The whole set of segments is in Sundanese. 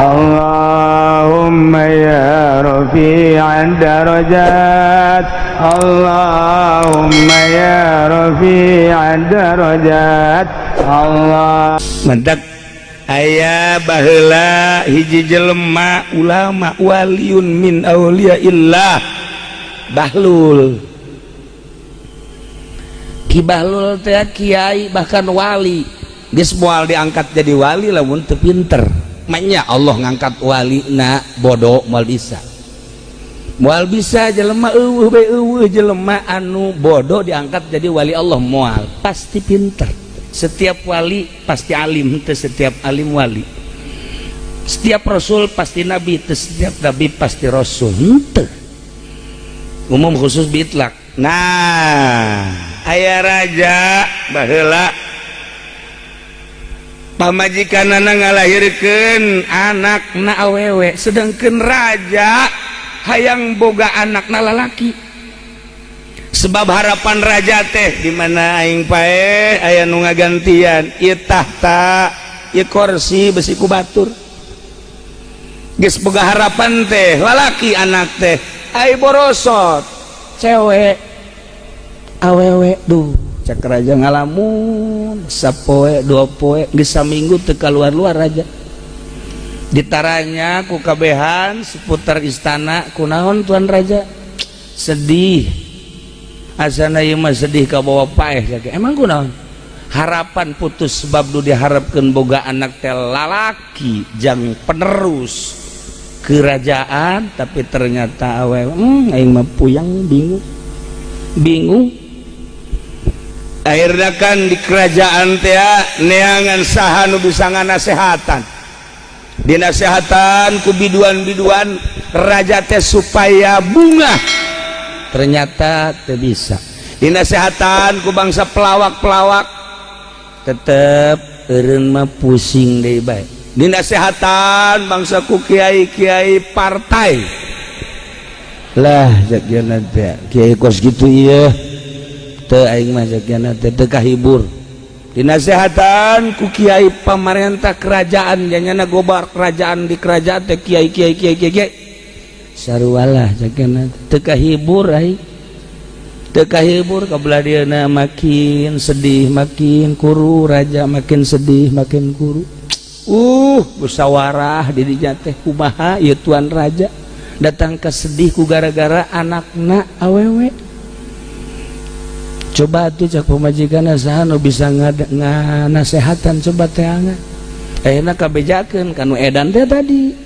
اللهم يا رفيع الدرجات، اللهم يا رفيع الدرجات، الله. Mantap, aya baheula hiji jelema ulama, ولي من أولياء الله, Bahlul. Ki Bahlul teh kiai, bahkan wali. Geus moal diangkat jadi wali lamun teu pinter. Manya Allah ngangkat wali na bodoh moal bisa, moal bisa. Jelema euweuh bae, euweuh jelema anu bodoh diangkat jadi wali Allah, moal, pasti pinter. Setiap wali pasti alim, teu setiap alim wali. Setiap rasul pasti nabi, teu setiap nabi pasti rasul, henteu. Umum khusus بإطلاق. Nah, aya raja baheula, pamajikanana ngalahirkeun anakna awewe, sedangkan raja hayang boga anakna lalaki, sebab harapan raja teh di mana aing paeh aya nu ngagantian ieu tahta, ieu kursi, besi ku batur. Geus boga harapan teh lalaki anak teh, ai borosot cewek, awewe. Duh, cek raja, ngalamun sapoe dua poe, geus saminggu teu keluar-luar raja. Ditaranya ku kabehan seputar istana, "Kunaon, tuan raja sedih?" "Asana ieu mah sedih ka bawa paeh." "Emang kunaon?" "Harapan putus, sebab nu diharapkeun boga anak teh lalaki jang penerus kerajaan, tapi ternyata awewe. Aing mah puyang, bingung bingung." Akhirnya kan di kerajaan teh neangan saha nu bisa nganasehatan. Dinasehatan ku biduan-biduan raja teh supaya bungah, ternyata teu bisa. Dinasehatan ku bangsa pelawak-pelawak, tetep eureun mah pusing deui bae. Dinasehatan bangsa ku kiai-kiai partai lah, jagiana teh kiai kos gitu ieu teu, aing mah jagiana teh teu kahibur. Dinasehatan ku kiai pamarentah kerajaan, janyana gobar kerajaan, di kerajaan teh kiai kiai kiai kiai kiai sarua lah, jagiana teu kahibur, aing teu kahibur. Kabelah dieuna makin sedih makin kuru raja, makin sedih makin kuru. Musyawarah di dinya teh, "Kumaha ieu, tuan raja, datang ke sedih ku gara-gara anakna awewe?" "Coba tuh," cak pamajikan, "saha nu bisa nganasehatan, coba teangan." Ayeuna kabejakeun kanu edan teh tadi.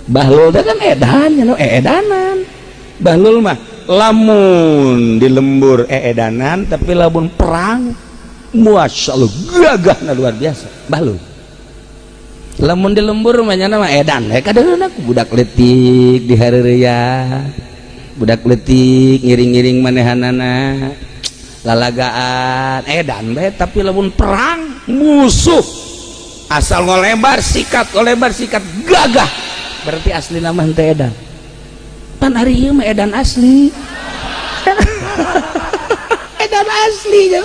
Bahlul teh kan edan nya, nu edanan Bahlul mah. Lamun di lembur eedanan, tapi lamun perang, masya Allah, gagahna luar biasa Bahlul. Lamun di lembur mah nyana mah edan eh, kadang aku budak letik di hareureuya, budak letik ngiring-ngiring manehanana lalagaan, edan bae. Tapi lamun perang, musuh asal ngolebar sikat, ngolebar sikat, gagah. Berarti asli nama henteu edan. Pan ari ieu mah edan asli, edan asli,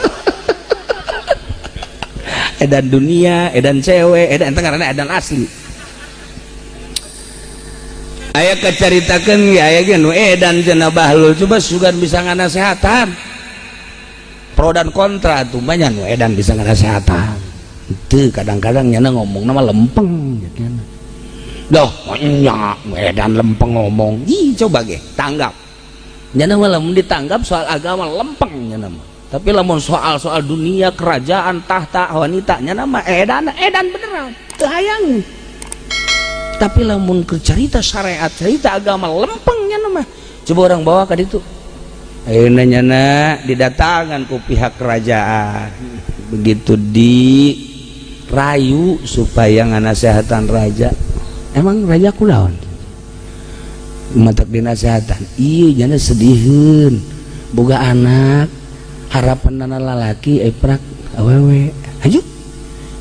edan dunia, edan cewek, edan tengah, edan asli. Aya kecaritakeun ge, aya ge nu edan cenah Bahlul. Coba sugan bisa nganasehatan. Pro dan kontra tuh banyak. Nu edan bisa nganasehatan itu kadang-kadang nyana ngomong nama lempeng gitu. Doh, nya edan lempeng ngomong. Ih, coba ge tanggap. Nyana mah lamun ditanggap soal agama lempeng nyana mah. Tapi lamun soal-soal dunia, kerajaan, tahta, wanita, nyana mah edan, edan beneran. Teu hayang. Tapi lamun ke cerita syariat, cerita agama, lempeng nyana mah. Coba orang bawa ka ditu. Ayeuna nyana didatangan ku pihak kerajaan. Begitu dirayu supaya nganasehatan raja. "Emang raja kulaon?" Matak dinasehatan. "Iya, nyana sediheun. Boga anak harapan nana lalaki, eprak awewe." Ayo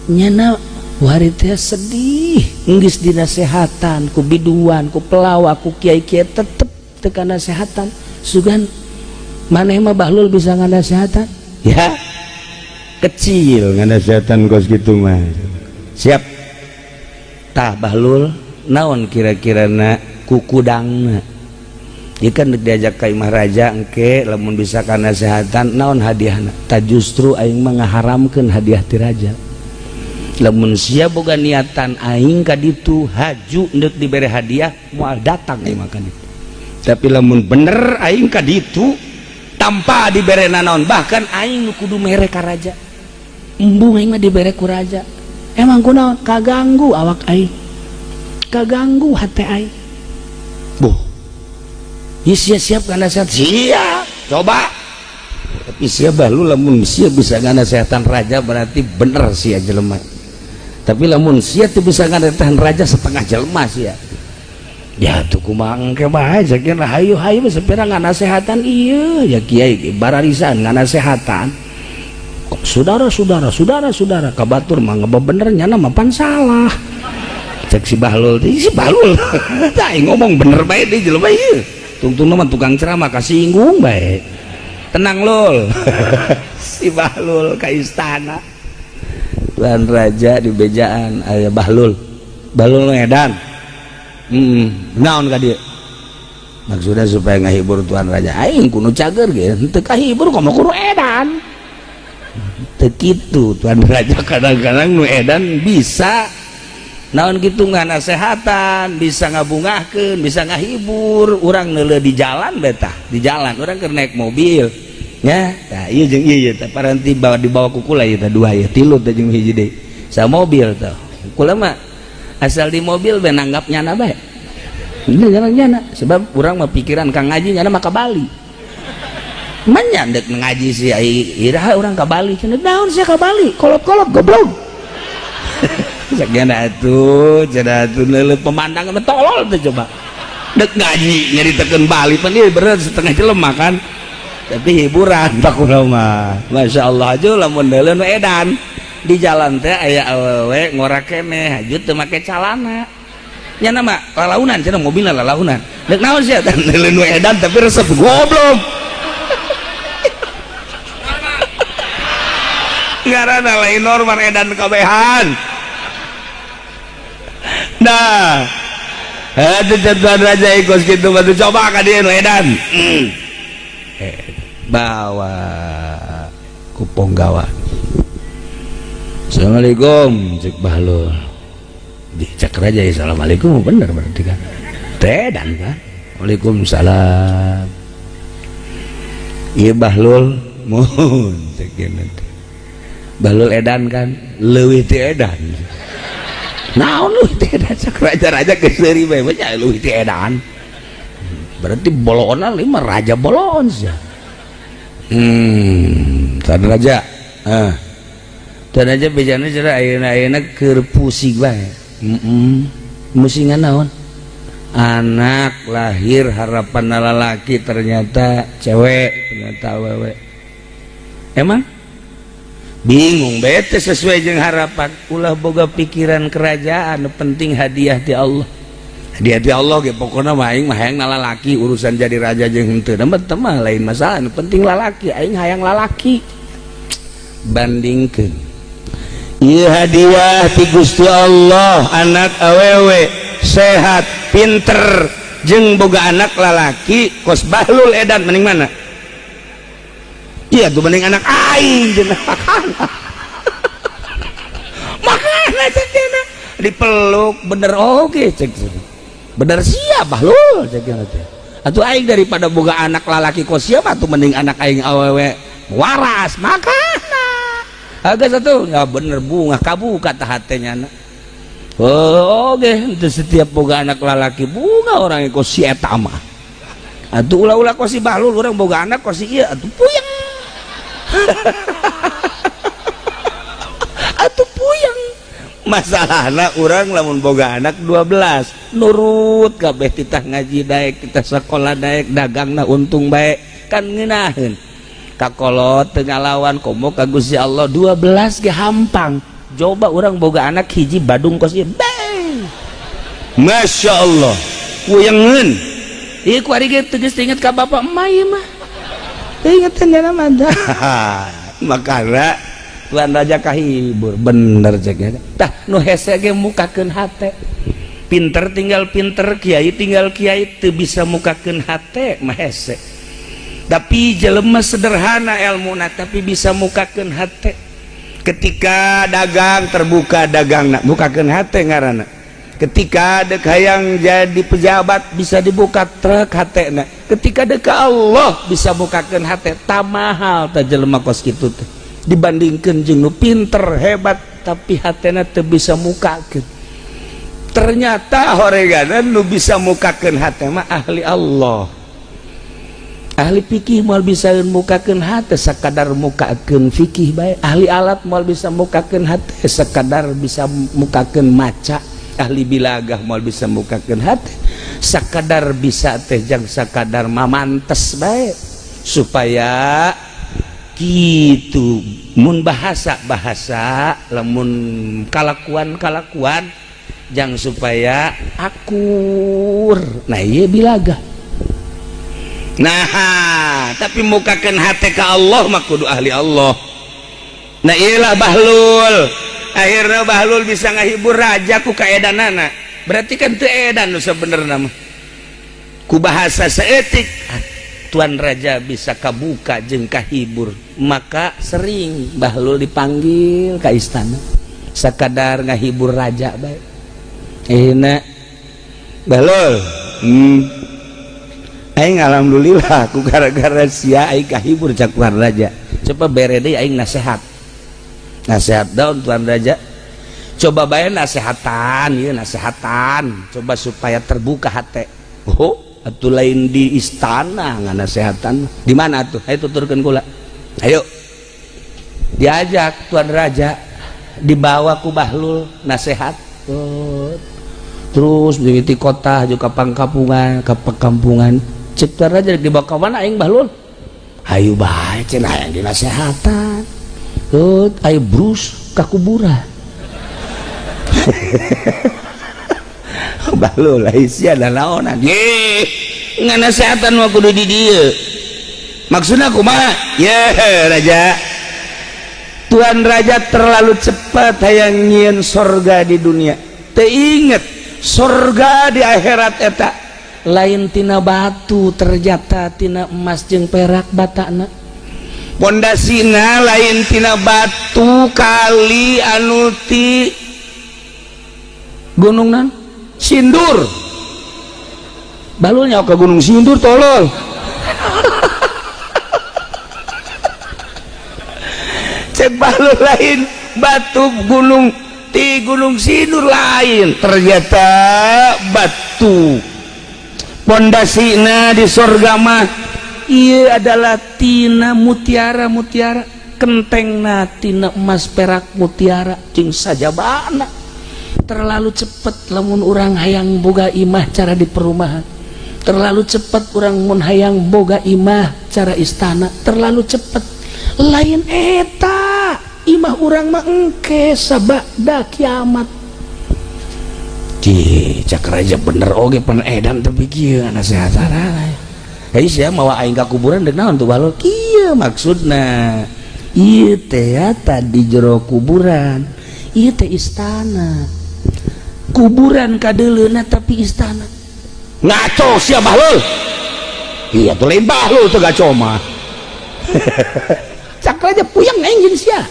nyana wari teh sedih. Geus dinasehatan ku biduan, ku pelawak, ku kiai-kiai, tetep teu kanasehatan. "Sugan maneh mah, Bahlul, bisa nganasehatan?" "Ya kecil nganasehatan kos gitu mah." "Siap tah, Bahlul." Naon kira-kira na kukudangna? Ieu kan diajak ka imah raja engke lamun bisa kana sehatan naon hadiahna? Ta justru aing mah ngaharamkeun hadiah ti raja. Lamun sia boga niatan aing ka ditu haju ndek dibere hadiah moal datang aing mah ka ditu. Tapi lamun bener aing ka ditu tanpa dibere nanaon, bahkan aing nu kudu mere ka raja. Embung aing mah dibere ku raja. Emang kunaon? Kaganggu awak aing. Kaganggu hate aing. Buh. Ieu sia siap kana sehat? Siap. Coba. Tapi sia balu lamun sia bisa nganasehatan raja berarti bener sia jelema. Tapi lamun sia teu bisa nganasehatan raja setengah jelema sia. Ya tuh kumaha engke bae sakieu hayu-hayu sepira nganasehatan ieu ya kiai bararisan nganasehatan. Saudara-saudara, saudara-saudara kabatur mah bener nyana mah pan salah. Cek si Bahlul, si Bahlul. Tah ngomong bener bae di jelema ieu. Tungtung mah tukang ceramah kasinggung bae. Tenang lul. Si Bahlul ka istana. Tuan Raja di bejaan aya Bahlul. Bahlul nu edan. Naon ka dieu? Maksudnya supaya ngahibur Tuan Raja. Aing kudu cager ge, henteu kahibur komo kudu edan. Teu kitu Tuan Raja kadang-kadang nu edan bisa naon gitu nganasehatan, bisa ngabungahkeun, bisa ngahibur. Urang neuleuh di jalan betah, di jalan urang keur naik mobil nya. Tah ieu jeung ieu teh paranti bawa dibawa ku kula ieu teh dua ieu tilu teh jeung hiji deui. Sa mobil teh. Kula mah asal di mobil be nanggap nyana bae. Bener nyana sebab urang mah pikiran kang ngaji nyana mah ka Bali. Manya dek ngaji sih iraha urang ka Bali cenah naon sia ka Bali kolot-kolot goblok. Cenah atuh cenah atuh neuleuh pemandangan tolol teh coba. Dek ngaji nyaritakeun Bali pan ieu bener setengah jelema kan. Tapi hiburan takuna mah. Masya Allah aja lamun neuleuh nu edan di jalan teh aya awewe ngora keneh haju teu make calana. Nyana mah lalaunan cenah mobilna lalaunan. Dek naon sia teh neuleuh nu edan tapi resep goblok. Ngaranna lain normal edan kabehan. Nah, aduh tuan raja ikut gitu batu coba ka dieu nu edan. Bawa ku ponggawa. Assalamualaikum cek Bahlul. Dicek raja ya assalamualaikum bener berarti kan. Edan kan. Waalaikumsalam. Ieu Bahlul mohon cek nanti. Bahlul edan kan leuwih ti edan. Naon leuwih ti edan cek raja-raja geus seuri bae nya leuwih ti edan. Berarti boloona lima raja boloon sia. Tuan raja. Ah. Tuan raja bejana cenah ayeuna-ayeuna keur pusing bae. Musingan naon? Anak lahir harapan lalaki ternyata cewek, ternyata awewe. Emang bingung bete sesuai jeung harapan. Ulah boga pikiran kerajaan, penting hadiah ti Allah. Hadiah ti Allah ge pokona mah aing mah hayang lalaki, urusan jadi raja jeung henteu mah lain masalah, nu penting lalaki, aing hayang lalaki. Bandingkeun ieu hadiah ti Gusti Allah, anak awewe sehat, pinter, jeung boga anak lalaki kos Bahlul edan mending mana? Iya tuh mending anak aing jeung makana. Makana cek cenah dipeluk bener oge cek. Bener sia Bahlul cek cenah teh. Atuh aing daripada boga anak lalaki kos siapa atuh mending anak aing awewe waras makana. Agak satu ya bener bunga kabuka tah hatenya na. Oh oge henteu setiap boga anak lalaki bunga orang kos si eta mah. Atuh ulah-ulah kos si Bahlul urang boga anak kos si ieu atuh puyeng. Atuh puyeng. Masalahna urang lamun boga anak 12 nurut kabeh titah ngaji daek, titah sekolah daek, dagangna untung bae kan ngeunaheun. Kakolot teu ngalawan komo ka Gusti Allah 12 ge hampang. Coba urang boga anak hiji badung kos ieu. Masya Allah puyengeun. Ieu ku ari ge teu geus inget ka bapak emak ieu mah. Teu inget teh nyana mah. Makana Tuan Raja kahibur bener ceknya. Tah nu hese ge mukakeun hate. Pinter tinggal pinter, kiai tinggal kiai, teu bisa mukakeun hate mah hese. Tapi jelema sederhana ilmuna, tapi bisa mukakeun hate. Ketika dagang, terbuka dagang, bukakeun hate ngaranna. Ketika dek hayang jadi pejabat, bisa dibuka truk hatena. Ketika dek Allah, bisa bukakeun hate. Tak mahal tah jelema kos kitu teh dibandingkeun jeung nu pinter hebat tapi hatena teu bisa mukakeun. Ternyata horeganan nu bisa mukakeun hate mah ahli Allah. Ahli fikih moal bisa mukakeun hate, sakadar mukakeun fikih bae. Ahli alat moal bisa mukakeun hate, sakadar bisa mukakeun maca. Ahli bilagah moal bisa mukakeun hate, sakadar bisa teh jang sakadar mamantes bae. Supaya gitu, mun bahasa bahasa, lamun kalakuan kalakuan jang supaya akur. Nah, iya bilagah. Nah, tapi mukakeun hate ka Allah mah kudu ahli Allah. Nah, iyalah Bahlul. Akhirnya Bahlul bisa ngahibur raja ku kaedanana. Berarti kan teu edan nu sebenarnya mah. Ku bahasa seetik tuan raja bisa kabuka jeung kahibur. Maka sering Bahlul dipanggil ke istana sakadar ngahibur raja bae. Enak Bahlul, aing alhamdulillah ku gara-gara sia aing kahibur. Cak tuan raja, coba bere deui aing nasehat. Nasehat daun, tuan raja? Coba bae nasehatan ieu, nasehatan coba supaya terbuka hate. Oh, atuh lain di istana nganasehatan. Di mana tuh? Ayo tuturkeun kula. Ayo. Diajak tuan raja, dibawa ku Bahlul nasehat. Oh, terus di kota juga pangkampungan, ke perkampungan. Cek tuan raja, dibawa ke mana aing, Bahlul? Ayo bae cenah hayang dinasehatan. Tut, ayo brus ka kuburan. Bahlul, ai sia naonan? Ye, nganasehatan mah kudu di dieu. Maksudna kumaha? Ye, raja. Tuan raja terlalu cepat hayang nyieun sorga di dunia. Teu inget sorga di akhirat eta lain tina batu, ternyata tina emas jeung perak batana. Pondasina lain tina batu kali anu ti gunung nan Sindur. Balulnya ke Gunung Sindur, tolol. Cek balul, lain batu gunung ti Gunung Sindur, lain. Ternyata batu pondasina di surga mah iya adalah tina mutiara mutiara, kentengna tina emas perak mutiara jeung sajabana. Terlalu cepet lamun urang hayang boga imah cara di perumahan, terlalu cepet urang mun hayang boga imah cara istana, terlalu cepet. Lain eta imah urang mah, engke sabada kiamat. Cih, cak raja, bener oge pan edan, tapi kieu nasehatan. Hei sia, mawa aing ka kuburan deuk naon tuh, Balul? Kieu maksudna. Ieu teh tadi jero kuburan, ieu teh istana. Kuburan kadeuleuna tapi istana. Ngaco sia, Bahlul. Iya tuh lain Bahlul tuh gaco mah. Cak raja, puyeng aing jeung sia.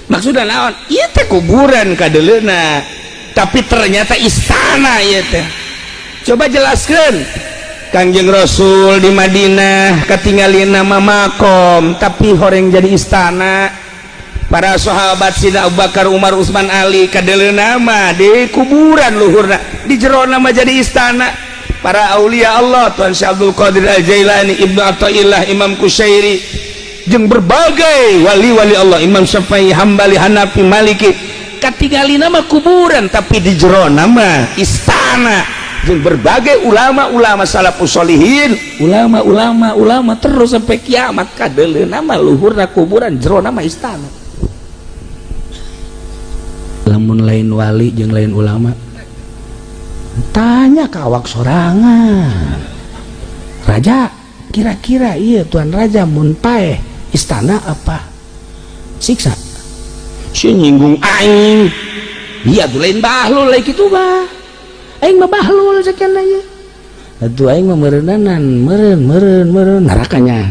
Maksudna naon? Ieu teh kuburan kadeuleuna, tapi ternyata istana ieu teh. Coba jelaskan. Kangjeng Rasul di Madinah ketinggalin nama makom, tapi horeng jadi istana. Para sahabat Sina Abu Bakar, Umar, Utsman, Ali kadeuleuna nama di kuburan luhurna, di jero nama jadi istana. Para aulia Allah, Tuan Syekh Abdul Qadir Al-Jailani, Ibnu Athaillah, Imam Kusyairi jeung berbagai wali-wali Allah, Imam Syafi'i, Hambali, Hanafi, Maliki, katingali nama kuburan tapi di jero nama istana. Jeung berbagai ulama-ulama salafus solihin, ulama-ulama ulama terus sampai kiamat, kadeuleuna nama luhurna kuburan, jero nama istana. Lamun lain wali jeung lain ulama, tanya ka awak sorangan. Raja, kira-kira iya tuan raja mun paeh istana apa siksa? Si nyinggung aing. Iya tuh lain Bahlul lain kitu mah. Aing mah bahlul sekian aja. Atuh aing mah meureunanan, meureun meureun meureun nerakanya.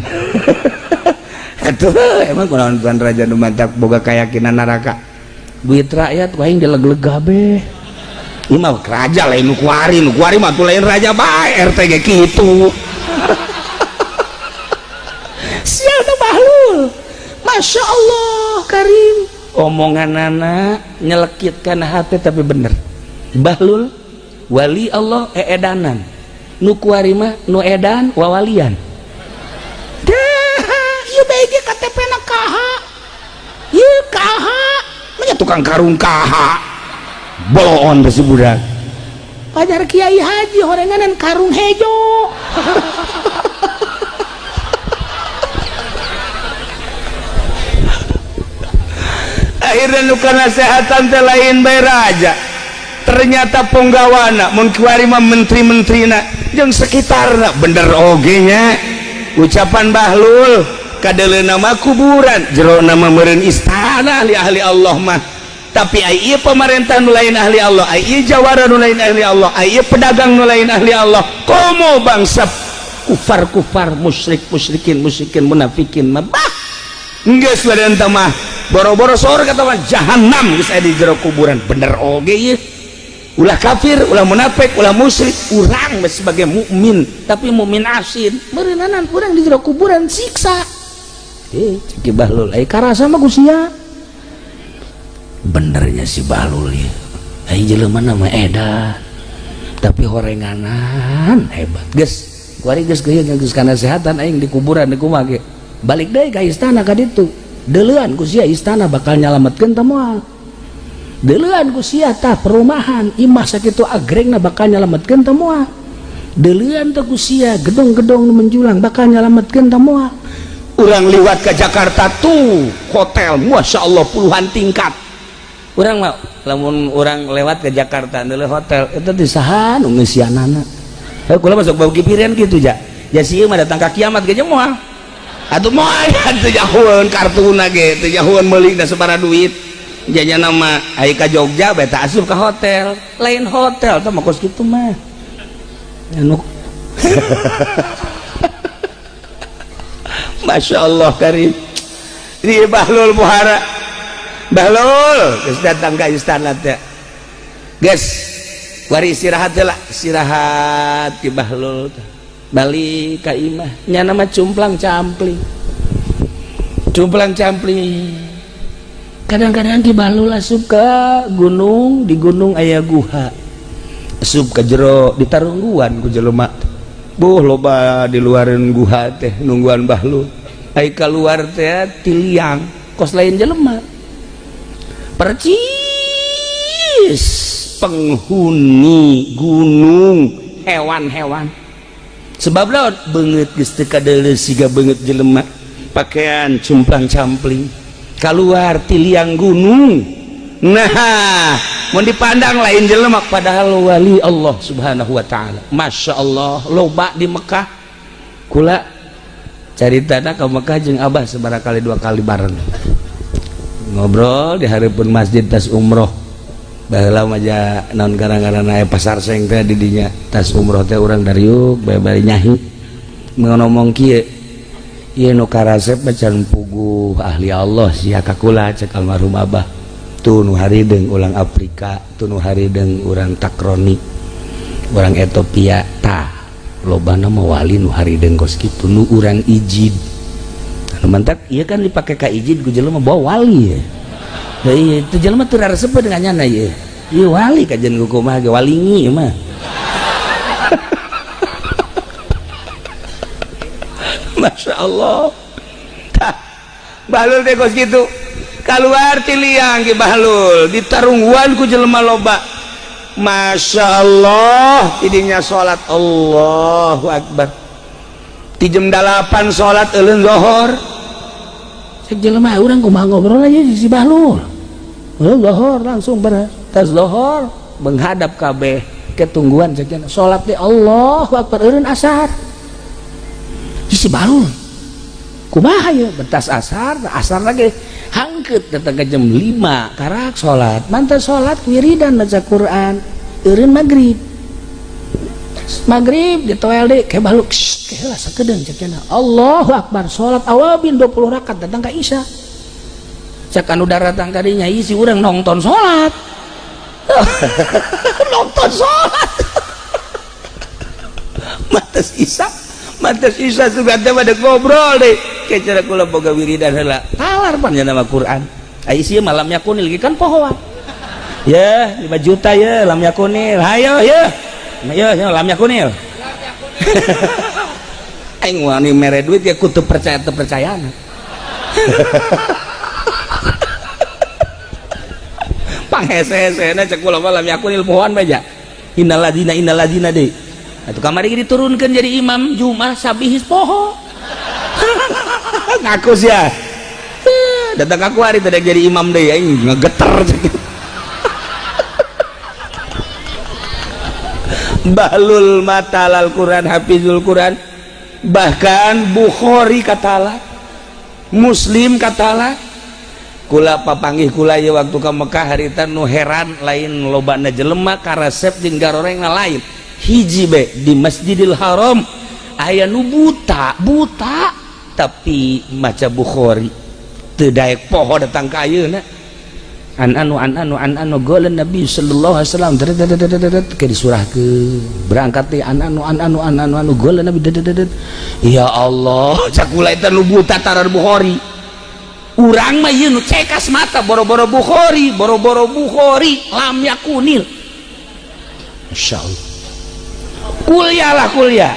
Atuh emang kunaon tuan raja nu mantak boga keyakinan neraka. Duit rakyat ku aing dileg-leg kabeh. Ieu mah raja lain nu kuari, nu kuari mah tuh lain raja bae RT ge kitu. Sial tuh bahlul. Masya Allah Karim. Omongan anak nyelekitkan hati tapi bener. Bahlul wali Allah eedanan. Nu kuari mah nu edan wawalian. Dah, ieu bae ge KTP na kaha. Ieu kaha. Manya tukang karung kaha. Boloon teh si budak. Pajar Kiai Haji horenganan karung hejo. Akhirnya nu kanasehatan teh lain bae raja. Ternyata punggawana mun kiwari mah menteri-menterina jeung sekitarna bener oge nya. Ucapan Bahlul kadeleuna mah kuburan, jerona mah meureun istana ahli-ahli Allah mah. Tapi ai ieu pemerintah nu lain ahli Allah, ai ieu jawara nu lain ahli Allah, ai ieu pedagang nu lain ahli Allah. Komo bangsa kufar-kufar, musyrik, musyrikin, musyrikin, munafikin mah bah. Geus we teh mah boro-boro sorga mah jahanam geus aya di jero kuburan. Bener oge ieu. Ulah kafir, ulah munafik, ulah musyrik, urang sebagai mukmin, tapi mukmin asin, meureunanan urang di jero kuburan siksa. Cek Bahlul, ai karasa mah ku sia. Benernya si Bahlul ya. Ai jelema mah edan. Tapi horenganan hebat. Geus, kuari geus geuyeun geus kana sehatan aing di kuburan di kumaha ge. Balik deui ka istana ka ditu. Deuleuan ku sia istana bakal nyalametkeun teh moal. Deuleuan ku sia tah perumahan imah sakitu agrengna bakal nyalametkeun teh moal. Deuleuan teh ku sia gedong-gedong nu menjulang bakal nyalametkeun teh moal. Urang liwat ke Jakarta tuh hotel Masya Allah puluhan tingkat. Urang mah lamun urang lewat ke Jakarta deuleu hotel itu di saha nu ngeusianana. Heuh kula masuk bau kipirian kitu ja. Ja sieun mah datang ka kiamat ge moal. Atuh moal teu jahueun kartuna ge, teu jahueun meulina sabaraha duit. Janya nama ai ka Jogja beta asup ka hotel. Lain hotel teh mah kos kitu mah. Anu Masya Allah Karim. Di Bahlul Buhara. Bahlul geus datang ka istana teh. Geus wari istirahat heula, istirahat ki Bahlul teh. Balik ka imah. Nya nama cumplang campling. Cumplang campling. Kadang-kadang Ki Bahlul asup ke gunung, di gunung aya guha. Asup ka jero ditarungguan ku jelema. Buh loba di luareun guha teh nungguan Bahlul. Ai kaluar teh tiliang kos lain jelema. Percis penghuni gunung hewan-hewan. Sebab lawan beungeut geus teu kadeuleu siga beungeut jelema, pakaian cumplang campling keluar tiliang gunung. Nah, mun dipandang lain jelema padahal wali Allah Subhanahu wa taala. Masya Allah loba di Mekah. Kula caritana ka Mekah jeung Abah sabaraha kali dua kali bareng. Ngobrol di hareupeun masjid tas umroh. Baheula mah ja naon gara-gara aya pasar seng teh di dinya tas umroh teh urang dariuk bae bari nyahi. Ngomong kieu, ieu nu karasep macan puguh ahli Allah sia ka kula cek almarhum Abah. Tuh nu harideung urang Afrika, tuh nu harideung urang Takroni, urang Ethiopia tah lobana mah wali nu harideung kos kitu nu urang ijid. Anu mantak ieu kan dipake ka ijid ku jelema bawa wali ya. Da ieu teu jelema teu raresep dengan nyana ieu. Ieu wali kajian ku kumaha ge walingi mah. Masya Allah. Tah, Bahlul teh kos kitu. Kaluar ti liang ki Bahlul, ditarungguan ku jelema loba. Masya Allah, idinya salat Allahu Akbar. Ti jam 8 salat euleun zuhur. Cek jelema urang kumaha ngobrol aja si Bahlul. Euleun zuhur langsung beres. Tas zuhur menghadap kabeh ketungguan cek salat teh Allahu Akbar euleun asar. Si Bahlul kumaha ieu betas asar, asar lagi hangkeut datang ke jam 5 karak salat. Mantan salat wiridan maca Quran, eureun magrib. Maghrib ditoel deui ke baluk heula sakedeung cek cenah. Allahu akbar salat awabin 20 rakaat datang ka Isya. Cek anu daratang ka dinya isi urang nonton salat. Nonton salat. Matas Isya, matas Isya sugan teh pada ngobrol deh. Ke cara kula boga wiridan heula. Talar pan nya nama Quran. Ai ieu malam yakunil ge kan pohoan. Ya, 5 juta ya lam yakunil. Hayo ya. Ya, ya lam yakunil. Aing wani mere duit ya kudu percaya teu percayana. Panghese-hesena cek kula mah lam yakunil pohoan bae ja. Innal ladzina deui. Atuh kamari ge diturunkeun jadi imam Jumat sabihis poho. Ngaku sia. Datang aku hari tadi jadi imam deui aing ngegeter. Bahlul matalal Quran, hafizul Quran, bahkan Bukhari katala, Muslim katala. Kula papanggih kula ye waktu ka Mekah harita nu heran lain lobana jelema karesep jeung garorengna lain. Hiji be di Masjidil Haram aya nu buta, buta tapi maca Bukhari teu daek poho datang ka ayeuna. An anu an anu an anu golan Nabi sallallahu alaihi wasallam ke disurahkeun berangkat teh an anu an anu an anu anu golan Nabi ya Allah cak kula eta nu buta tarar Bukhari. Urang mah ieu nu cekas mata boro-boro Bukhari, boro-boro Bukhari lam yakunil. Masyaallah. Kuliah lah kuliah.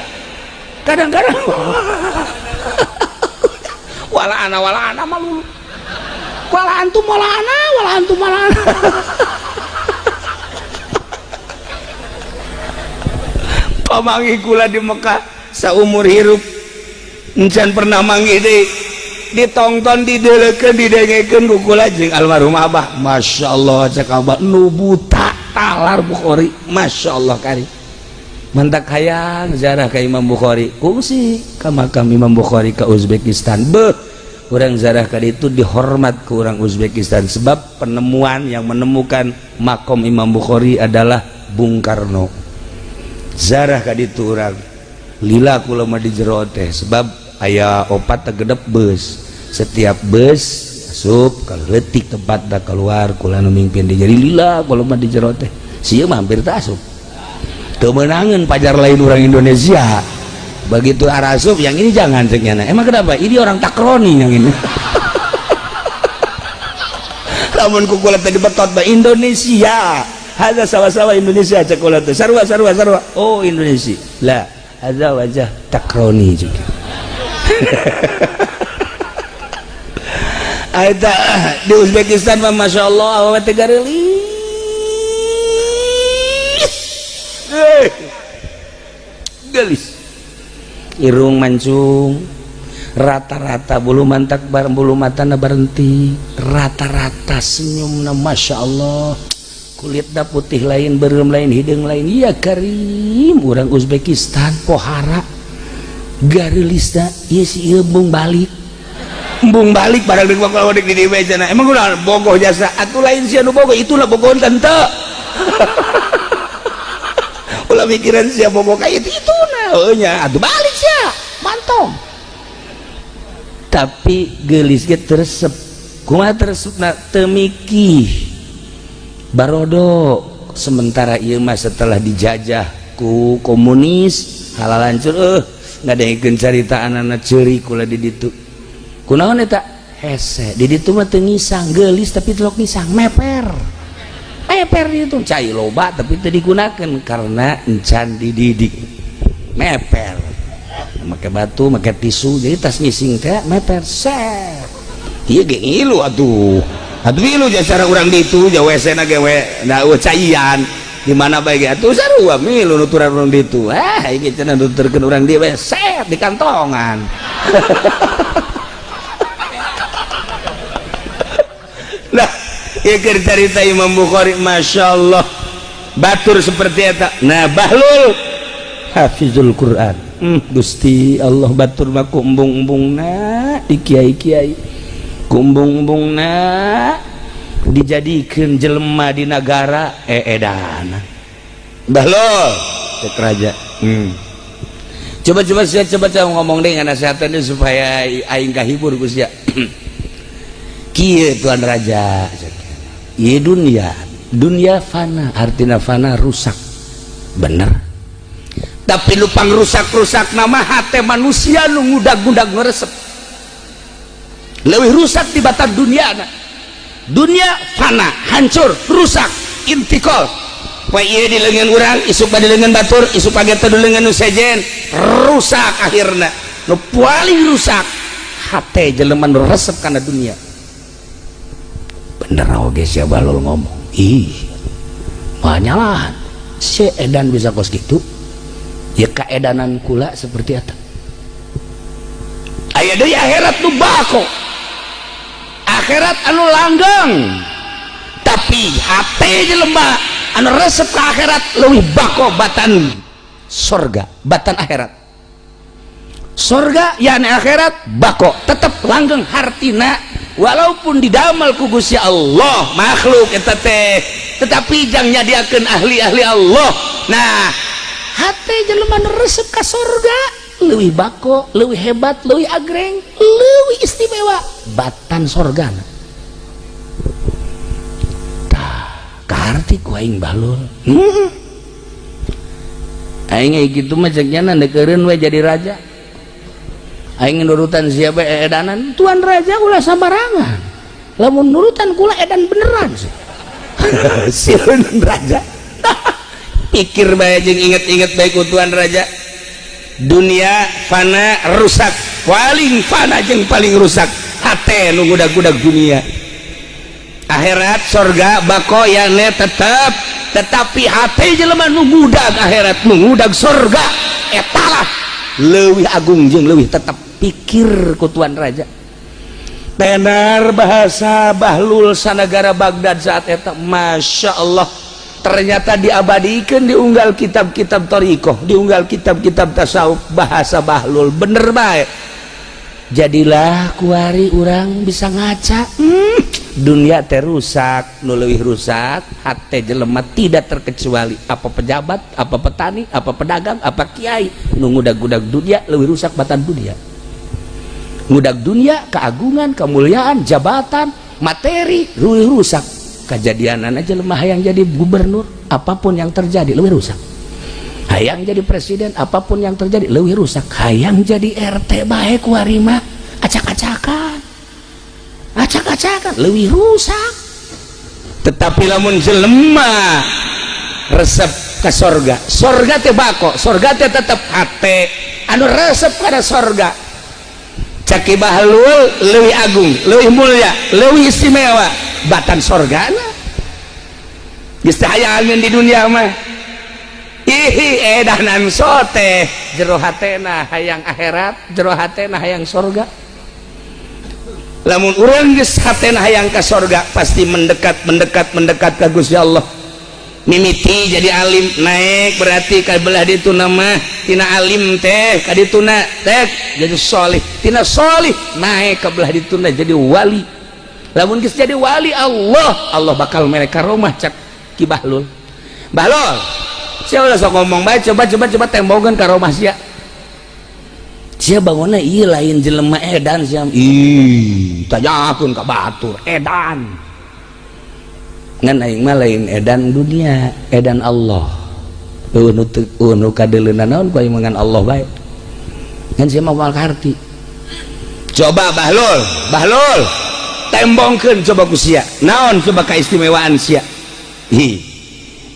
Kadang-kadang wala ana malulu. Wala antum wala ana, wala antum wala ana. Pamanggih kula di Mekah saumur hirup encan pernah manggih deui. Ditongton, dideulekeun, didengekeun ku kula jeung almarhum Abah. Masya Allah cek Abah nu buta talar Bukhari. Masya Allah kari. Mantak hayang ziarah ka Imam Bukhari. Kungsi ka makam Imam Bukhari ka Uzbekistan. Beuh, urang ziarah ka ditu dihormat ku urang Uzbekistan sebab penemuan yang menemukan makom Imam Bukhari adalah Bung Karno. Ziarah ka ditu urang lila kula mah di jero teh sebab aya opat tegedep bus. Setiap bus asup kalau leutik tempat da keluar kula nu mimpin di jadi lila kula mah di jero teh. Sieun mah hampir teu asup. Teu meunangeun pajar lain orang Indonesia. Begitu arasup yang ini jangan ceknya. Emang kenapa? Ini orang takroni yang ini. Lamun ku kula teh dibetot ba Indonesia. Hadza sawa-sawa Indonesia cek kula teh. Sarua sarua sarua. Oh Indonesia. Lah, hadza wajah takroni juga. Eta di Uzbekistan mah Masya Allah awewe teh gareulis. Gelis. Irung mancung, rata-rata bulu mantak bulu matana berhenti, rata-rata senyumna Masya Allah, kulitna putih lain, berem lain, hidung lain, ya karim urang Uzbekistan pohara gareulisna ieu si ieu embung balik barang deuk kalau deuk di dieu cenah emang ulah bogoh jasa atuh lain sia nu bogoh itulah bogoh tante. Ulah mikiran sia bogoh ka itu ituna heuh nya atuh balik sia mantong. Tapi geulis ge teresep kumaha teresepna teu mikih barodo. Sementara ieu mah setelah dijajah ku komunis halalancur ngadengekeun carita anana ceuri kula di ditu kunaon eta hese di ditu mah teu ngisang geulis tapi telok ngisang meper meper itu cai loba tapi teu digunakeun karena encan dididik meper make batu make tisu jadi tas ngising teh meper set ieu ge ngilu atuh atuh ngilu jasara urang ditu ja WC na ge we da caian di mana bae ge atuh sarua milu nuturan urang ditu ah ieu cenah nuturkeun urang dieu we set di kantongan. Nah ieu keur carita Imam Bukhari Masya Allah batur seperti eta. Nah Bahlul hafizul Quran. Gusti Allah batur mah kumbung-umbungna di kiai-kiai kumbung-umbungna dijadikeun jelema di nagara eedana. Bahlul Cek raja. Coba coba sia, coba coba ngomong deh nasehatan supaya aing kahibur ku sia. Kieu, tuan raja, ieu dunia, dunia fana, artinya fana rusak, bener. Tapi nu pang rusak-rusak nama hati manusia nu ngudag-ngudag ngeresep lebih rusak dibatan dunia. Na dunia fana, hancur, rusak, intikal. Poe ieu di leungeun urang, isuk di leungeun batur, isuk pagi teh di leungeun nu sejen, rusak. Akhirna nu paling rusak hate jelema nu resep kana dunia. Bener oge sia Bahlul ngomong. Ih, banyalah si edan bisa kos gitu ya, keedanan kula seperti eta. Aya deui akhirat nu bako, akhirat anu langgeng, tapi hate jelema anu resep ke akhirat leuwih bako batan sorga, batan akhirat. Sorga yani akhirat bako, tetep langgeng, hartina walaupun didamel ku Gusti Allah makhluk eta teh, tetapi jang nyadiakeun ahli-ahli Allah. Nah, hate jelema nu resep ka sorga leuwih bako, leuwih hebat, leuwih agreng, leuwih istimewa batan sorga. Tah, kaharti ku aing, Bahlul. Aing kayak gitu mah ceknya ndekeureun we jadi raja. Aing nurutan siapa edanan, tuan raja, ulah sambarangan, lamun nurutan kula edan beneran sih. Sieun raja, pikir bae jeung inget-inget bae ku tuan raja. Dunia fana, rusak, paling fana jeung paling rusak hate nu ngudag-ngudag dunia. Akhirat sorga bako ya tetap, tetapi hate jelema nu ngudag akhirat, nu ngudag sorga, etalah leuwih agung jeung leuwih tetap. Pikir ku tuan raja, tenar bahasa Bahlul sanagara Baghdad saat eta. Masya Allah, ternyata diabadikan, diunggal kitab-kitab thoriqoh, diunggal kitab-kitab tasawuf, bahasa Bahlul bener baik. Jadilah kuari orang bisa ngaca, dunia terusak, nu leuwih rusak hate jelema, tidak terkecuali apa pejabat, apa petani, apa pedagang, apa kiai. Nu ngudag-ngudag dunia leuwih rusak batan dunia. Ngudag dunia, keagungan, kemuliaan, jabatan, materi leuwih rusak. Kejadianan aja lemah yang jadi gubernur, apapun yang terjadi lebih rusak. Hayang jadi presiden, apapun yang terjadi lebih rusak. Hayang jadi RT baik, warima acak-acakan, acak-acakan, lebih rusak. Tetapi lamun jelema resep ke sorga, sorga teh bako, sorga teh tetep, hate anu resep pada sorga, cek Ki Bahlul, lebih agung, lebih mulia, lebih istimewa batan sorga. Geus teh hayangan di dunia mah. Ih, edanan sote, jero hatena hayang akhirat, jero hatena hayang sorga. Lamun urang geus hatena hayang ka sorga, pasti mendekat, mendekat, mendekat ka Gusti Allah. Mimiti jadi alim, naik berarti ka belah ditu nama tina alim teh ka dituna teh jadi solih, tina solih naik ka belah dituna jadi wali. Lamun geus jadi wali Allah, Allah bakal mereka rumah, cak Ki Bahlul. Bahlul sia ulah sok ngomong bae, coba coba coba tembongan ka rumah sia. Sia bangunna ieu lain jelema edan sia. Ih, tanyakeun ka batur edan. Ngan aing mah lain edan dunia, edan Allah. Eueuh nu teu, eueuh nu kadeuleuna naon ku aing mah, ngan Allah bae. Ngan sia mah moal kaharti. Coba Bahlul, Bahlul, tembongkeun coba ku sia. Naon coba kaistimewaan sia? Ih,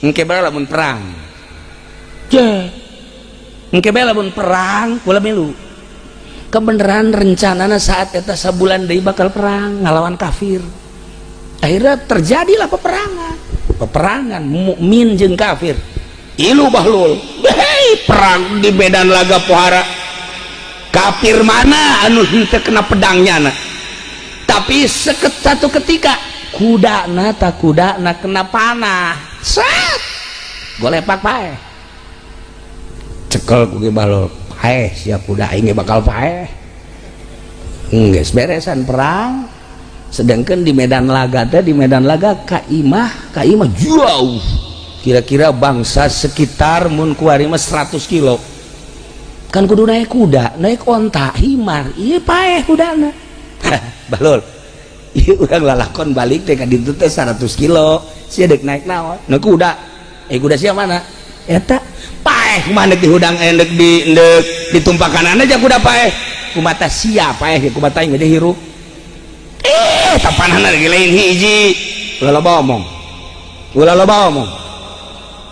engke bae lamun perang. Je. Engke bae lamun perang kula milu. Kebenaran rencanana saat eta sabulan deui bakal perang ngalawan kafir. Akhirnya terjadilah peperangan, peperangan mukmin jeung kafir. Ilu Bahlul, hei, perang di medan laga pohara kafir mana anu henteu kena pedangnya na. Tapi satu ketika kuda na tak kuda na kena panah, set golepak paeh. Cekel ku Ki Bahlul, paeh siap kuda aing bakal paeh. Geus beresan perang, sedangkan di medan laga teh, di medan laga ka imah, ka imah jauh. Kira-kira bangsa sekitar mun kuari mah 100 kilo. Kan kudu naik kuda, naik onta, himar, ieu paeh kudana. Balul. Ieu urang lalakon balik teh ka ditu teh 100 kilo. Sia dek naik naon? Naik kuda. Eh, kuda sia mana? Eta paeh kumaha dek dihudang, dek di dek ditumpakan aja kuda paeh. Kumata sia paeh kumata aing ge hirup. Eh, tapanana lagi lain hiji. Ulah loba omong. Ulah loba omong.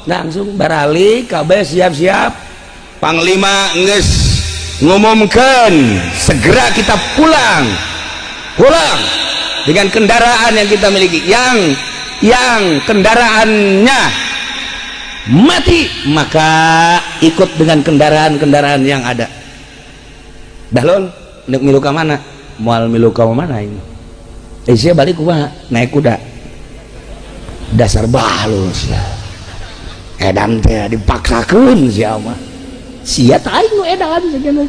Langsung baralik kabeh siap-siap. Panglima geus ngumumkeun segera kita pulang. Pulang dengan kendaraan yang kita miliki. Yang kendaraannya mati maka ikut dengan kendaraan-kendaraan yang ada. Bahlul, nek milu ka mana? Moal milu ka mana ini? Eh, sia balik kumaha? Naik kuda. Dasar bahlul sia. Edan teh dipaksakeun sia mah. Sia tah aing nu edan sakieu.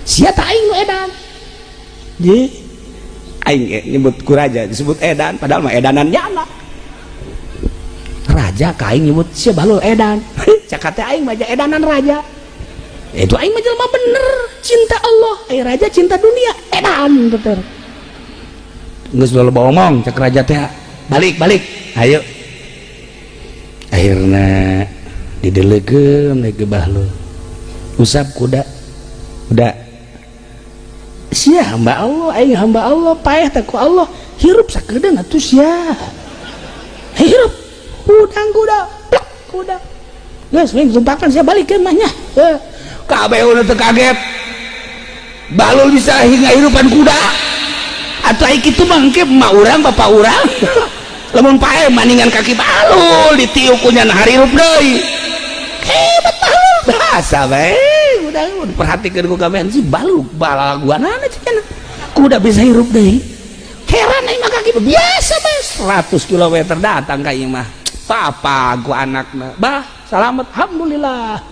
Sia tah aing nu edan. Ye. Aing nyebut ku raja disebut edan padahal mah edanan nyana. Raja ka aing nyebut sia bahlul edan. Cak teh aing mah edanan raja. Itu aing mah jelema bener, cinta Allah, eh raja cinta dunia, edan bener. Geus loba omong cek raja teh. Balik, balik. Ayo. Akhirna didelegeun ke bahlul. Usap kuda. Kuda. Sia hamba Allah, aing hamba Allah, paeh teh ku Allah, hirup sakedeung atuh sia. Hirup. Hudang kuda, plak kuda. Geus we tumpakan sia balik ke mah nya. Kabeh udah teu kaget. Bahlul bisa hingga hirupan kuda. Atau ai kitu mah engke emak urang, bapak urang. Lamun paeh maningan kaki bahlul ditiup ku nya harirup deui. Hebat bahlul. Bahasa bae udah diperhatikeun ku kabehan si bahlul balaguanana cenah. Kuda bisa hirup deui. Heran aing mah kaki biasa bae 100 km datang ka ieu mah. Papa ku anakna. Bah, selamat alhamdulillah.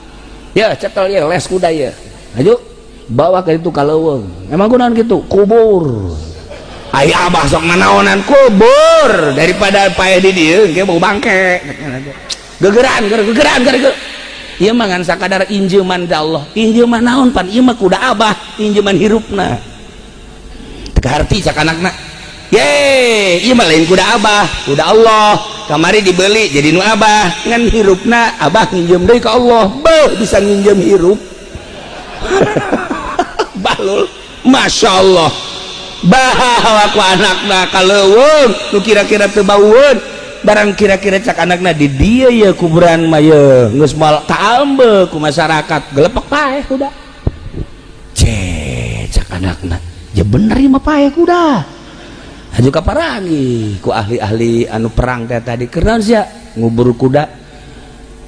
Ya, cekel ya les kuda ya. Ayo bawa ke itu ka leuweung. Emang kunaon kitu? Kubur. Ai abah sok nanaonan kubur daripada paeh di dieu engke bau bangke. Gegeran, gegeran, gegeran. Ieu mah ngan sakadar injeuman da Allah. Injeuman naon pan ieu mah kuda abah, injeuman hirupna. Teu kaharti cak anakna. Ye, ieu mah lain kuda abah, kuda Allah. Kamari dibeli jadi nu abah, ngan hirupna abah nginjem deui ka Allah. Beuh bisa nginjem hirup. Bahlul, Masya Allah. Bawa ku anakna ka leuweung nu kira-kira teu baueun. Barang kira-kira cak anakna di dieu ye kuburan mah ye geus moal kaambe ku masyarakat gelepek paeh kuda. Ce cak anakna, ya bener ieu mah paeh kuda. Haju kaparangi ku ahli-ahli anu perang teh tadi keur naon sia ngubur kuda.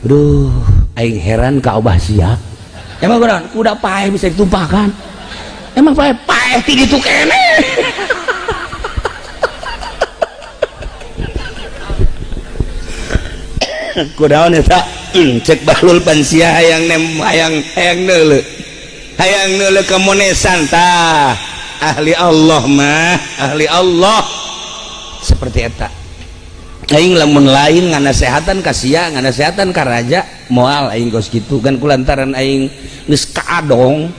Aduh, aing heran ka abah sia. Emang kunaon kuda paeh bisa ditumpahkan? Emang paeh paeh ti ditu keneh. Kudaon eta cek bahlul pan sia hayang nem hayang hayang neuleu. Hayang neuleu ka monesan tah. Ahli Allah mah, ahli Allah. Seperti eta. Aing lamun lain nganasehatan ka sia, nganasehatan ka raja, moal aing kos kitu kan kulantaran aing geus kaadong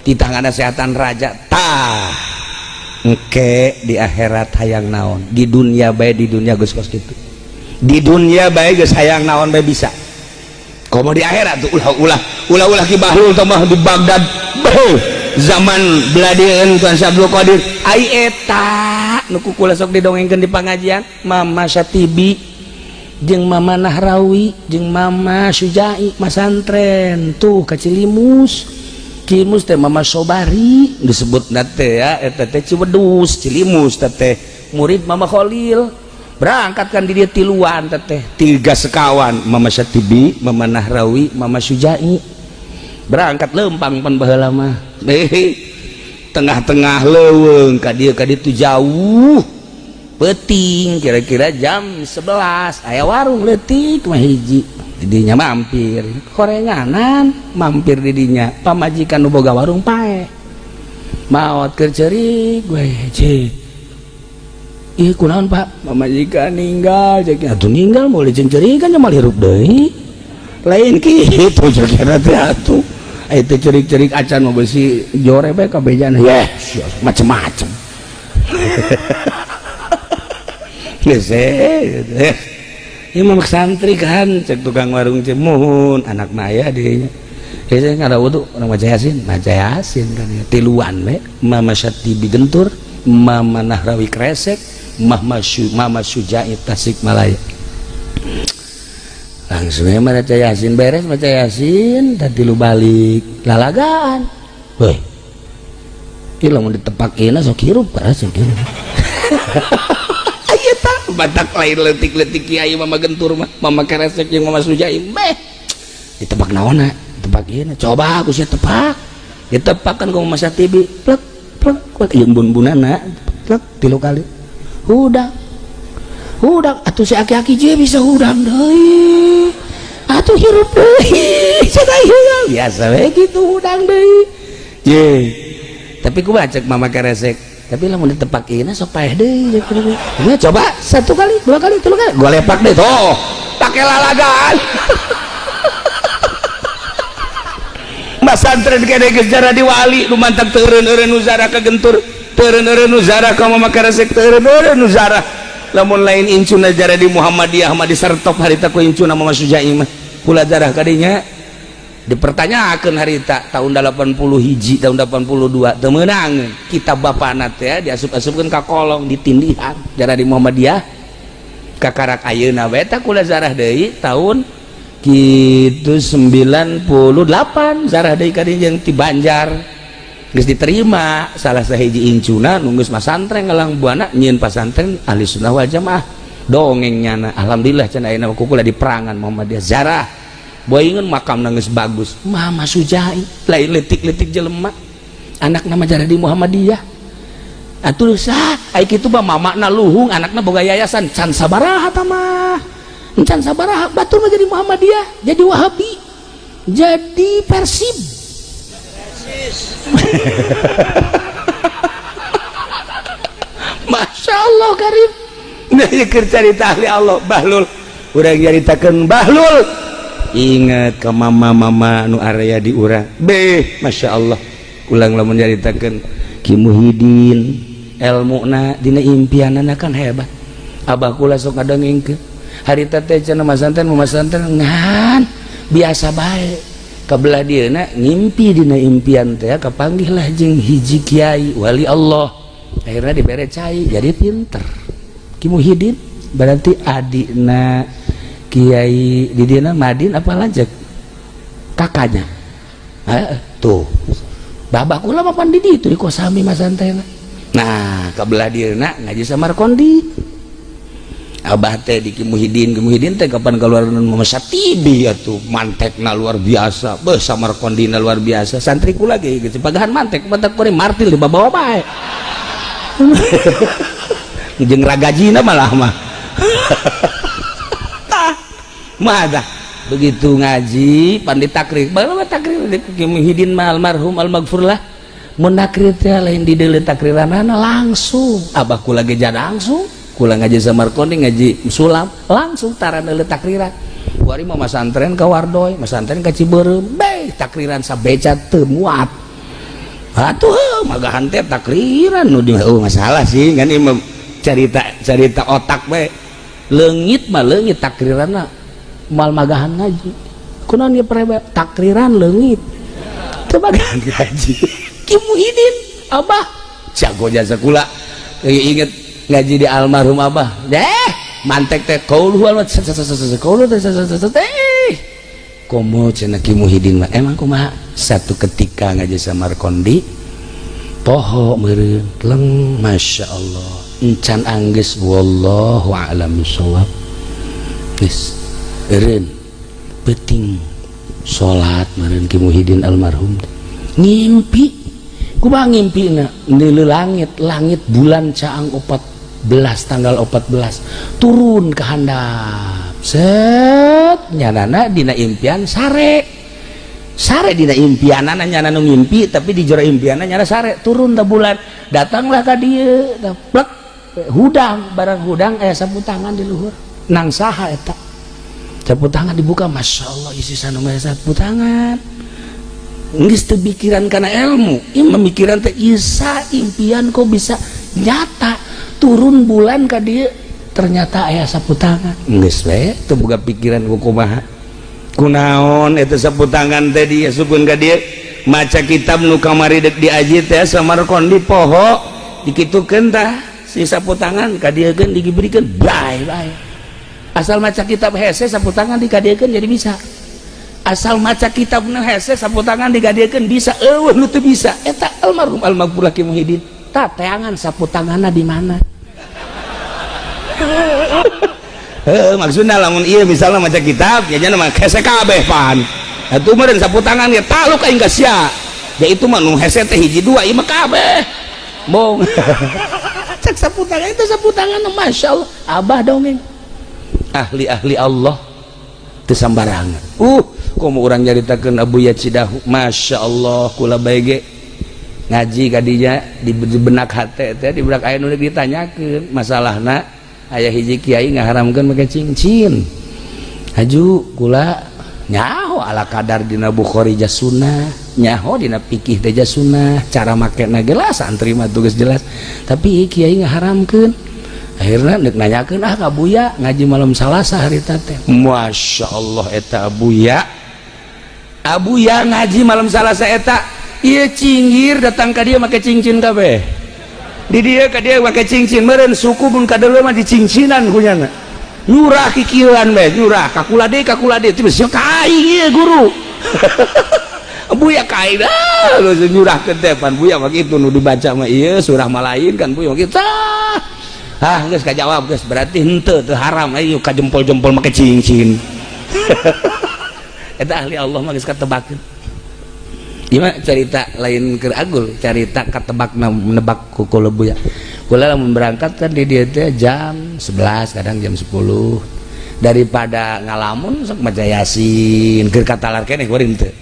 titah nganasehatan raja tah. Engke di akhirat hayang naon, di dunia bae di dunia geus kos kitu. Di dunia bae geus hayang naon bae bisa. Komo di akhirat tuh ulah ulah ulah ulah ki bahlul teh mah di Baghdad. Beuh, zaman beladieun Tuan Syekh Abdul Qadir ai eta nu ku kula sok didongengkeun di pangajian Mama Syatibi jeung Mama Nahrawi jeung Mama Sujai masantren tuh ka Cilimus. Cilimus teh Mama Sobari disebutna teh ya eta teh Ciwedus Cilimus teh murid Mama Khalil. Berangkat kan di dia tiluan teh tiga sekawan Mama Syatibi, Mama Nahrawi, Mama Sujai. Berangkat lempang pan baheula mah. Tengah-tengah leuweung ka dieu ka ditu jauh. Peuting kira-kira jam 11 aya warung leutik mah hiji. Di dinya mampir korenganan, mampir di dinya pamajikan nu boga warung paeh. Maot keur ceurik we je. Ih, kunaon, Pak? Pamajikan ninggal cek. Atuh ninggal mau dicencerikan, mal hirup deui. Lain kitu cek teh atuh. Aya teh cerik-cerik acan mah besi jore bae kabejana. Yeh, macem-macem. Geus eh. Ieu mah santri kan cek tukang warung cek muhun anak maya dinya. Hese ngada wudu urang maca Yasin, maca Yasin kan ya. Tiluan we, Mama Syatibi Gentur, Mama Nahrawi Kresek, Mama Sujai Tasikmalaya. Langsung ya maca Yasin, beres maca Yasin dan tilu balik lalagaan. Woi. Ieu lamun ditepak ieu sok hirup keras sok hirup. Aya tah batak lain leutik-leutik kiai Mama Gentur mah, Mama Kresek jeung Mama Sujai meh. Ditepak naonna? Tepak ieu coba aku sia tepak. Ditepak kan ku Mama Syatibi, plek plek plek jeung bun-bunana, plek tilu kali. Hudang. Hudang atuh si aki-aki je bisa hudang deui. Atuh hirup deui. Cenah hirup. Biasa we kitu hudang deui. Ye. Tapi ku cek Mama Keresek. Tapi lamun ditepak ieu sok paeh deui. Ya coba satu kali, dua kali, tilu kali. Gua lepak deh tuh. Pakai lalagan. Masantren kene geus jaradi wali nu mantak teu eureun-eureun nu zarah ka Gentur, teu eureun-eureun nu zarah ka Mama Keresek, teu eureun-eureun nu zarah. Lamun lain incuna jaradi Muhammadiyah mah disertop harita ku incuna Mama Sujai mah. Kula zarah kadinya dipertanyakeun harita tahun 80 hiji, tahun 82 teu meunang. Kitab bapana teh diasup-asupkeun ka kolong ditindihan jaradi Muhammadiyah. Kakarak ayeuna we tah kula zarah deui tahun kitu 98 zarah deui ka dieu jeung ti Banjar. Geus diterima salah sahiji incuna nu geus masantren ngalang buana nyieun pasantren ahli sunnah wal jamaah dongeng nyana. Alhamdulillah cenah ayeuna ku kula di perangan Muhammadiyah zarah boingeun makamna geus bagus. Mama Sujai lain leutik-leutik jelema anakna mah jaradi Muhammadiyah. Atuh sah ai kitu mah mamana luhung anakna boga yayasan can sabaraha tah mah. Can sabaraha batur mah jadi Muhammadiyah, jadi Wahabi, jadi Persib. Masya Allah Karim. Nah, keur carita ahli Allah Bahlul. Urang nyaritakeun Bahlul. Ingat ke mama-mama nu area di urang. Beh, Masya Allah. Ulang lamun nyaritakeun Ki Muhyiddin elmuna dina impianana kan hebat. Abah kula sok ngadongengkeun. Harita teh cenah masantren masantren ngan biasa bae. Kabelah dieuna ngimpi dina impian teh kapanggihlah jeung hiji kiai wali Allah. Akhirnya dibere cai jadi pinter. Ki Muhyiddin berarti adikna kiai di dieuna Madin apa lanjut kakaknya. Tuh. Babah kula mah pan di ditu di Kosami masantren. Nah, kabelah dieuna ngaji Samarkondi. Abah teh di Ki Muhyiddin, Ki Muhyiddin teh kapan keluar Mama Syatibi atuh mantekna luar biasa, beuh Samarkondina luar biasa. Santri kula ge geus pagahan mantek, mantek kuring martil dibawa bae. Jeung ragajina malah mah. Tah, mah dah. Begitu ngaji pan ditakrir, bae takrir di Ki Muhyiddin mah almarhum almaghfurlah. Mun nakrir teh lain di deuleu takriranana langsung. Abah kula ge langsung. Kula ngaji Samarkondi ngaji sulam langsung tara neuleuh takriran. Kuari mah masantren ka Wardoy, masantren ka Cibeureum, beh takriran sabeca teu muat. Atuh magahan teh takriran nu di oh, masalah sih kan ieu carita carita otak bae. Leungit mah leungit takriranna mal magahan ngaji. Kunaon ieu prebe takriran leungit. Teu magahan ngaji. Ki Muhyiddin abah jago jasa kula. Inget ngaji di almarhum abah deh mantek teh kauluhu almat kauluhu teh komo cenah Ki Muhyiddin mah emang kumaha satu ketika ngaji Samarkondi poho meureun leng Masya Allah encan anggeus wallahu a'lam bissawab geus eureun peuting salat meureun Ki Muhyiddin almarhum ngimpi kumaha ngimpina neuleuh langit langit bulan caang 14 tanggal 14 turun ke handap set nyanana dina impian sare sare dina impianana nyana nu ngimpi tapi di jero impianna nyana sare turun da bulan datanglah ka dieu da plek Hudang, barang hudang aya sapu tangan di luhur. Nang saha eta? Sapu tangan dibuka, masya Allah, isi sana mah sapu tangan. Geus teu pikiran kana ilmu, ieu memikiran teh isa impian kok bisa nyata turun bulan ka dieu ternyata aya sapu tangan. Geus we teu boga pikiran ku kumaha. Kunaon eta sapu tangan teh diasupkeun ka dieu? Maca kitab nu kamari dek diaji teh Samarkandi poho dikitukeun tah si sapu tangan ka dieu keun diberikan bae bae. Asal maca kitab hese sapu tangan dikadiekeun jadi bisa. Asal maca kitab nu hese sapu tangan dikadiekeun bisa. Eueuh nu teu bisa eta almarhum almaghfurlah Ki Muhyiddin. Tah teangan sapu tanganna di mana? Heuh, maksudna lamun ieu misalna maca kitab ya nya mah hese kabeh pan. Atuh meureun sapu tangan ge taluk aing ka sia. Ya itu mah nu hese teh hiji dua ieu mah kabeh. Bong. Cek sapu tangan itu sapu tangan masya Allah abah dongeng. Ahli-ahli Allah teu sambarangan. Komo urang nyaritakeun Abuya Cidahu, masya Allah kula bae ge ngaji kadinya di benak hate teh di benak aya nu ditanyakeun masalahna aya hiji kiai ngaharamkeun make cincin. Haju kula nyaho ala kadar dina Bukhari sunnah, nyaho dina fikih teh sunnah, cara makena ge lah santri mah tugas jelas. Tapi kiai ngaharamkeun. Akhirnya dek nanyakeun ah ka Buya ngaji malam Salasa harita teh. Masya Allah eta Abuya. Abuya ngaji malam Salasa eta ieu cinggir datang ka dia make cincin kabeh. Di dieu ka dia make cincin meureun suku mun kadeuleu mah dicincinan kunyana. Nyurah kikieuan bae, nyurah kakula deui teh sia ka aing ieu guru. Buya ka aing ah nyurahkeun teh pan Buya mah kitu nu dibaca mah ieu surah malain kan Buya mah kitu. Ah geus kajawab geus berarti henteu teu haram ayo ka jempol-jempol make cincin. Eta ahli Allah mah geus katebakeun. Ieu mah carita lain keur agul, carita katebak nebak ku kula Buya. Kula lamun berangkat kan di dieu teh jam 11 kadang jam 10. Daripada ngalamun sok maca Yasin keur katalar keneh kuring teu.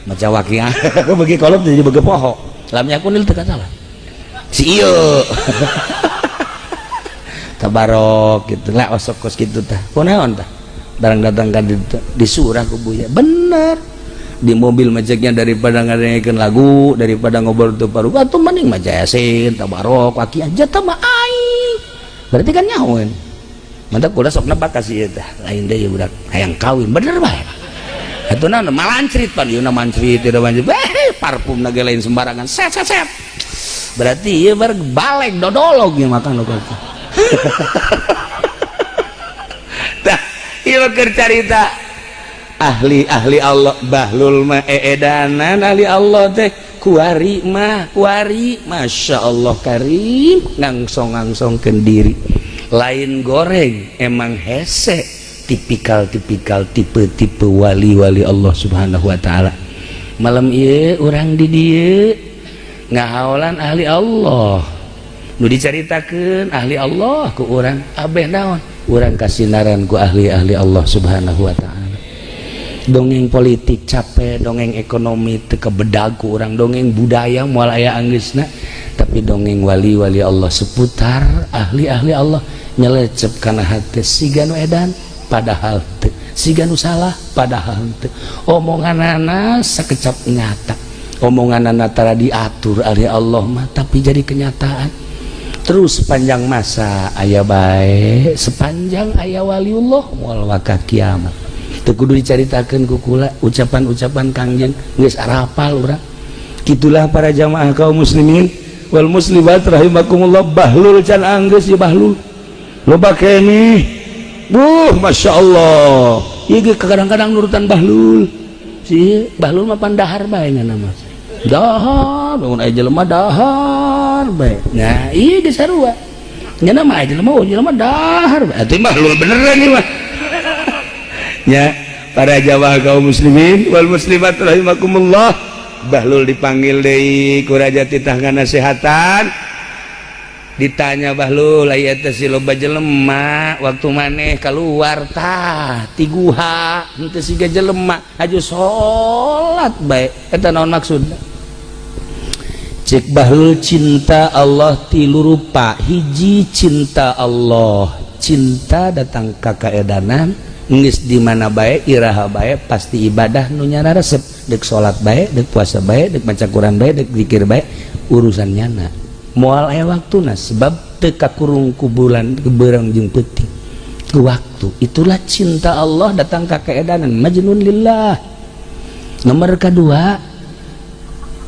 Maca Waqiah beuki kolot jadi beuki poho. Lam yakunil teu katalar. Si ieu. Tabarok gitu lah osok kos gitu tah kunaon tah barang datang ka ditu disurah ku Buya bener di mobil macetnya daripada ngadengekeun lagu daripada ngobrol teu paru atuh mending maca Yasin tabarok Waqiah jatah mah aing berarti kan nyahoeun mantap kula sok nebak ka si ieu tah lain deui budak hayang kawin bener bae atuh naon malancrit pan ieu na mancrit ieu mancrit eh parfum na ge lain sembarangan set set set berarti ieu bar balek dodolog ieu makan nu Tah, ieu keur carita ahli-ahli Allah Bahlul mah eedanan ahli Allah teh kuari mah kuari masya Allah karim ngangsong-ngangsongkeun diri lain goreng emang hese tipikal-tipikal tipe-tipe wali-wali Allah Subhanahu wa taala. Malam ieu urang di dieu ngahaolan ahli Allah nu dicaritakeun ahli Allah ku urang abeh naon urang kasinaran ku ahli-ahli Allah Subhanahu wa taala. Dongeng politik capek, dongeng ekonomi teu kebedag ku urang, dongeng budaya moal aya anggeusna, tapi dongeng wali-wali Allah seputar ahli-ahli Allah nyelecep kana hate siga nu edan padahal teu, siga nu salah padahal teu. Omonganana sakecap nyata, omonganana tara diatur ahli Allah mah tapi jadi kenyataan. Terus sepanjang masa aya bae, sepanjang aya waliullah moal waka kiamat. Teu kudu dicaritakeun ku kula ucapan-ucapan Kangjeng geus arapal urang. Kitulah para jamaah kaum muslimin wal muslimat rahimakumullah. Bahlul can anggeus ieu bahlul. Loba keneh. Buh, masya Allah. Ieu ge kadang-kadang nurutan bahlul. Si bahlul mah pandahar bae ngana mah. Dahar, bangun aya jelema dahar bae. Nah, ieu geus sarua. Nya mah aya jelema, oh jelema dahar bae. Atuh bahlul beneran ieu mah. Ya, para jamaah kaum muslimin wal muslimat rahimakumullah. Bahlul dipanggil deui ku raja titah ngasehatan. Ditanya Bahlul, aya teh si loba jelema waktu maneh keluar tah ti guha henteu siga jelema haju salat bae. Eta naon maksudna? Cek Bahlul, cinta Allah tilu rupa. Hiji, cinta Allah, cinta datang ka kaedanan, geus di mana bae, iraha bae, pasti ibadah nu nyana resep, dek salat bae, dek puasa bae, dek maca Quran bae, dek zikir bae, urusan nyana moal aya waktuna, sebab teu kakurung ku bulan beurang jeung peuting ku waktu. Itulah cinta Allah datang ka kaedanan, majnun lillah. Nomor kedua,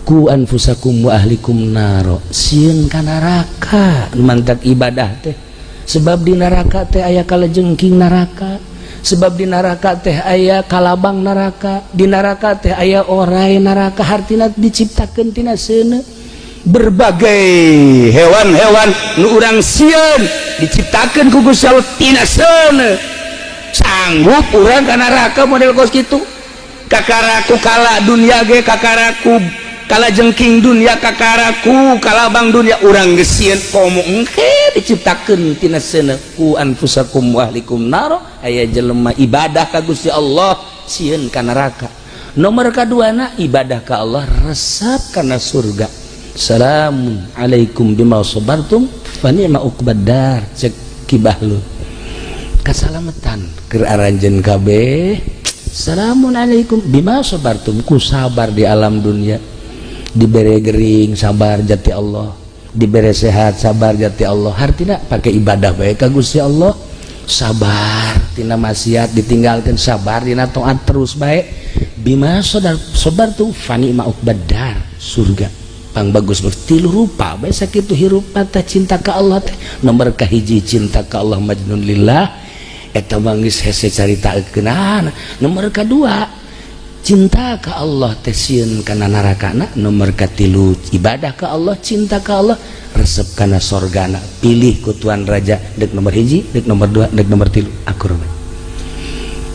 qu anfusakum wa ahlikum naro, sieun ka neraka. Mantak ibadah teh, sebab di neraka teh aya kalajengking neraka, sebab di neraka teh aya kalabang neraka, di neraka teh aya orai neraka, hartina diciptakeun tina seuneu. Berbagai hewan-hewan nu urang sieun diciptakeun ku Gusti Allah tina seuneu. Sanggup urang ka neraka model kos kitu? Kakaraku kala dunia ge, kakaraku kala jengking dunia, kakaraku kalabang dunia, urang geus sieun, komo engke diciptakeun tina seuneu. Qu anfusakum wa ahlikum naro. Aya jelema ibadah ka Gusti Allah sieun ka neraka. Nomor kaduana, ibadah ka Allah resep kana surga. Salamun alaikum bima sabartum fa ni'ma uqbad dar. Cek Ki Bahlul, kasalamatan keur aranjeun kabeh. Salamun alaikum bima sabartum, ku sabar di alam dunia. Dibere gering, sabar jati Allah. Dibere sehat, sabar jati Allah. Hartina pakai ibadah bae ka Gusti Allah, sabar tina maksiat ditinggalkan, sabar dina taat terus bae. Bima sabar sabartum fa ni'ma uqbad dar, surga pang bagus. Tilu rupa bae sakitu hirup teh cinta ka Allah teh. Nomor kahiji, cinta ka Allah majnun lillah, eta mah geus hese caritakeun. Nomor kadua, cinta ka Allah teh sieun kana narakana. Nomor katilu, ibadah ka Allah, cinta ka Allah, resep kana sorgana. Pilih ku tuan raja, dek nomor hiji, dek nomor dua, dek nomor tilu, akur.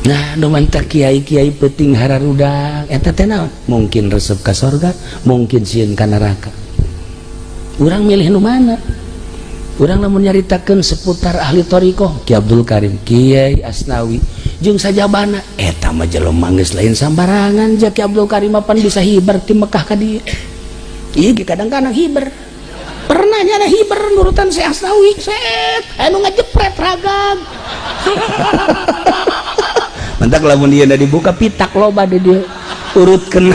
Nah, nu mantak kiai-kiai peuting hararudang eta teh naon? Mungkin resep ka sorga, mungkin sieun ka neraka. Urang milih nu mana? Urang lamun nyaritakeun seputar ahli thoriqoh, Ki Abdul Karim, Kiai Asnawi jeung sajabana, eta mah jelema geus lain sambarangan. Ja Ki Abdul Karim pan bisa hiber ti Mekah ka dieu. Ieu ge kadang-kadang hiber, pernah nyana hiber nurutan si Asnawi, set anu ngajepret ragag. Mantak lamun dia dibuka pitak loba di dia urutkeun.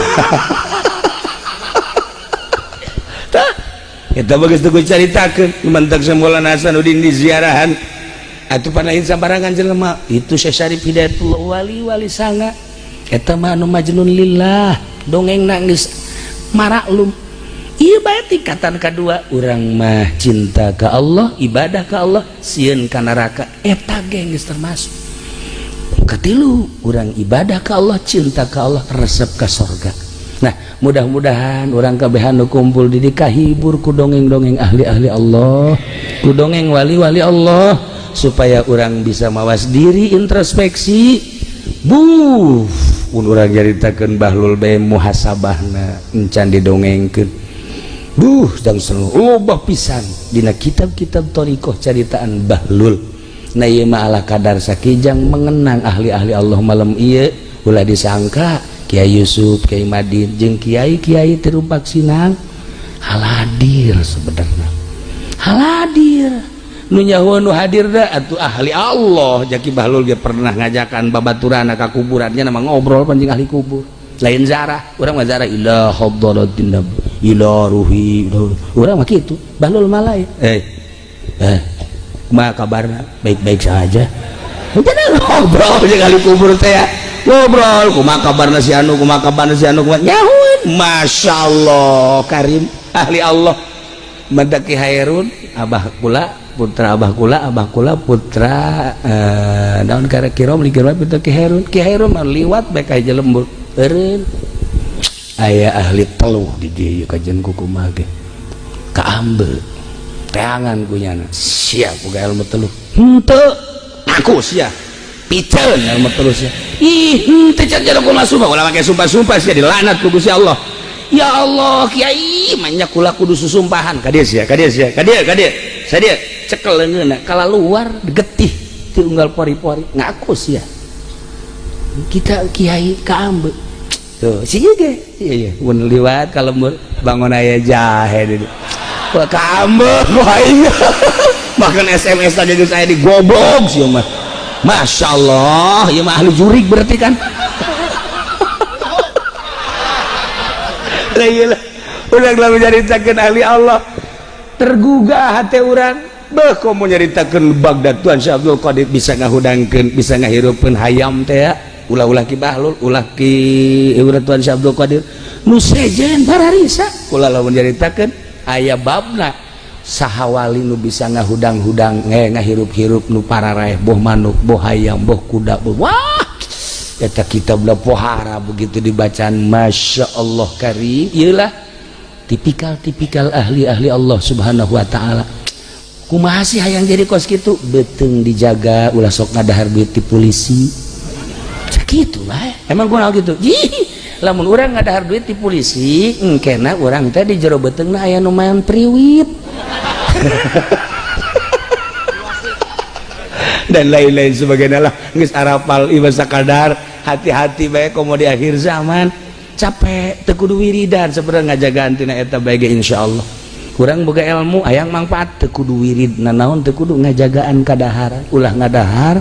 Tah, eta bagus tuh caritakeun. Mantak Maulana Hasanuddin di ziarahan atuh panahin sambarangan jelema itu. Syekh Syarif Hidayatullah, wali-wali sanga, eta mah anu majnun lillah, dongeng nangis maraklum. Ieu bae tingkatan kedua, urang mah cinta ka Allah, ibadah ka Allah, sieun ka neraka, eta ge geus termasuk. Katilu, urang ibadah ka Allah, cinta ka Allah, resep ka sorga. Nah, mudah-mudahan urang kabehan nu kumpul di dieu kahibur ku dongeng-dongeng ahli-ahli Allah, ku dongeng wali-wali Allah, supaya urang bisa mawas diri, introspeksi. Buh, mun urang nyaritakeun Bahlul bae muhasabahna encan didongengkeun. Buh, jang loba pisan dina kitab-kitab thoriqoh caritaan Bahlul. Nah, ieu mah ala kadar sakijang mengenang ahli-ahli Allah malam ieu. Ulah disangka Kiai Yusuf, Kiai Madin jeung kiai-kiai Tumpak Sinang hadir. Sebenarnya hadir nu nyaho, nu hadir da atuh ahli Allah. Jaki Bahlul ge pernah ngajakan babaturana ka kuburannya, nama ngobrol panjing ahli kubur, lain zarah. Urang mah zarah ila hadratin nabi, ila ruhi, urang mah kitu. Bahlul malai, eh eh, kumaha kabarna? Baik-baik saja. Udah ngobrol jeung ahli kubur teh ya. Ngobrol, kumaha kabarna si anu, kumaha kabarna si anu, kumaha nyahueun. Masya Allah Karim, ahli Allah. Mandaki Hairun, abah kula putra, abah kula, abah kula putra, daun kare kirom li kirom putra Ki Hairun. Ki Hairun mah liwat bae ka lembur eureun, aya ahli teluh di dieu, kajian ku kumaha ge kaambe teangan ku nyana, siap boga ilmu teluh henteu? Aku sia piceun ilmu teluh sia. Ih, henteu, can jero kumaha sumpah, ulah make sumpah-sumpah sia, dilaknat ku Gusti Allah. Ya Allah, kiai manya kula kudu susumpahan. Ka dieu sia, ka dieu sia, ka dieu, ka dieu sadia. Cekel leungeunna, kala luar getih ti unggal pori-pori. Ngaku sia kita kiai kaambe. Tuh si ieu ge, iya, mun liwat ka lembur bangun aya jahe di dieu. Wah, kaambek aing. Bahkan SMS aja geus aya di goblok sih mah. Masya Allah, ieu mah ahli jurig berarti kan. Lah ieu lah. Urang lamun nyaritakeun ahli Allah tergugah hati urang. Beuh, komo nyaritakeun Baghdad Tuan Syekh Abdul Qadir bisa ngahudangkeun, bisa ngahirupkeun hayam teh ya. Ulah-ulah Ki Bahlul, ulah Ki Tuan Syekh Abdul Qadir. Nu sejen pararisa. Kula lamun nyaritakeun aya babna saha wali nu bisa ngahudang-hudang ngahirup-hirup nu pararaeh boh manuk, boh hayam, boh kuda, boh wah. Eta kitab pohara begitu dibacaan Masya Allah karim. Iyalah tipikal-tipikal ahli-ahli Allah Subhanahu wa ta'ala. Kumaha sih hayang jadi kos kitu? Beuteung dijaga ulah sok ngadahar duit ti polisi. Sakitu bae. Emang kunaon kitu? Ih, lamun urang ngadahar duit ti polisi, engkena urang teh di jero beuteungna aya nu main priwit. Dan lain-lain sebagainya lah. Geus arapal ieu sakadar, hati-hati bae komo di akhir zaman. Capek teu kudu wiridan sebenarnya ngajagaan tina eta bae ge insyaallah. Kurang boga ilmu hayang manfaat teu kudu wirid nanaon teu kudu ngajagaan kadaharan, ulah ngadahar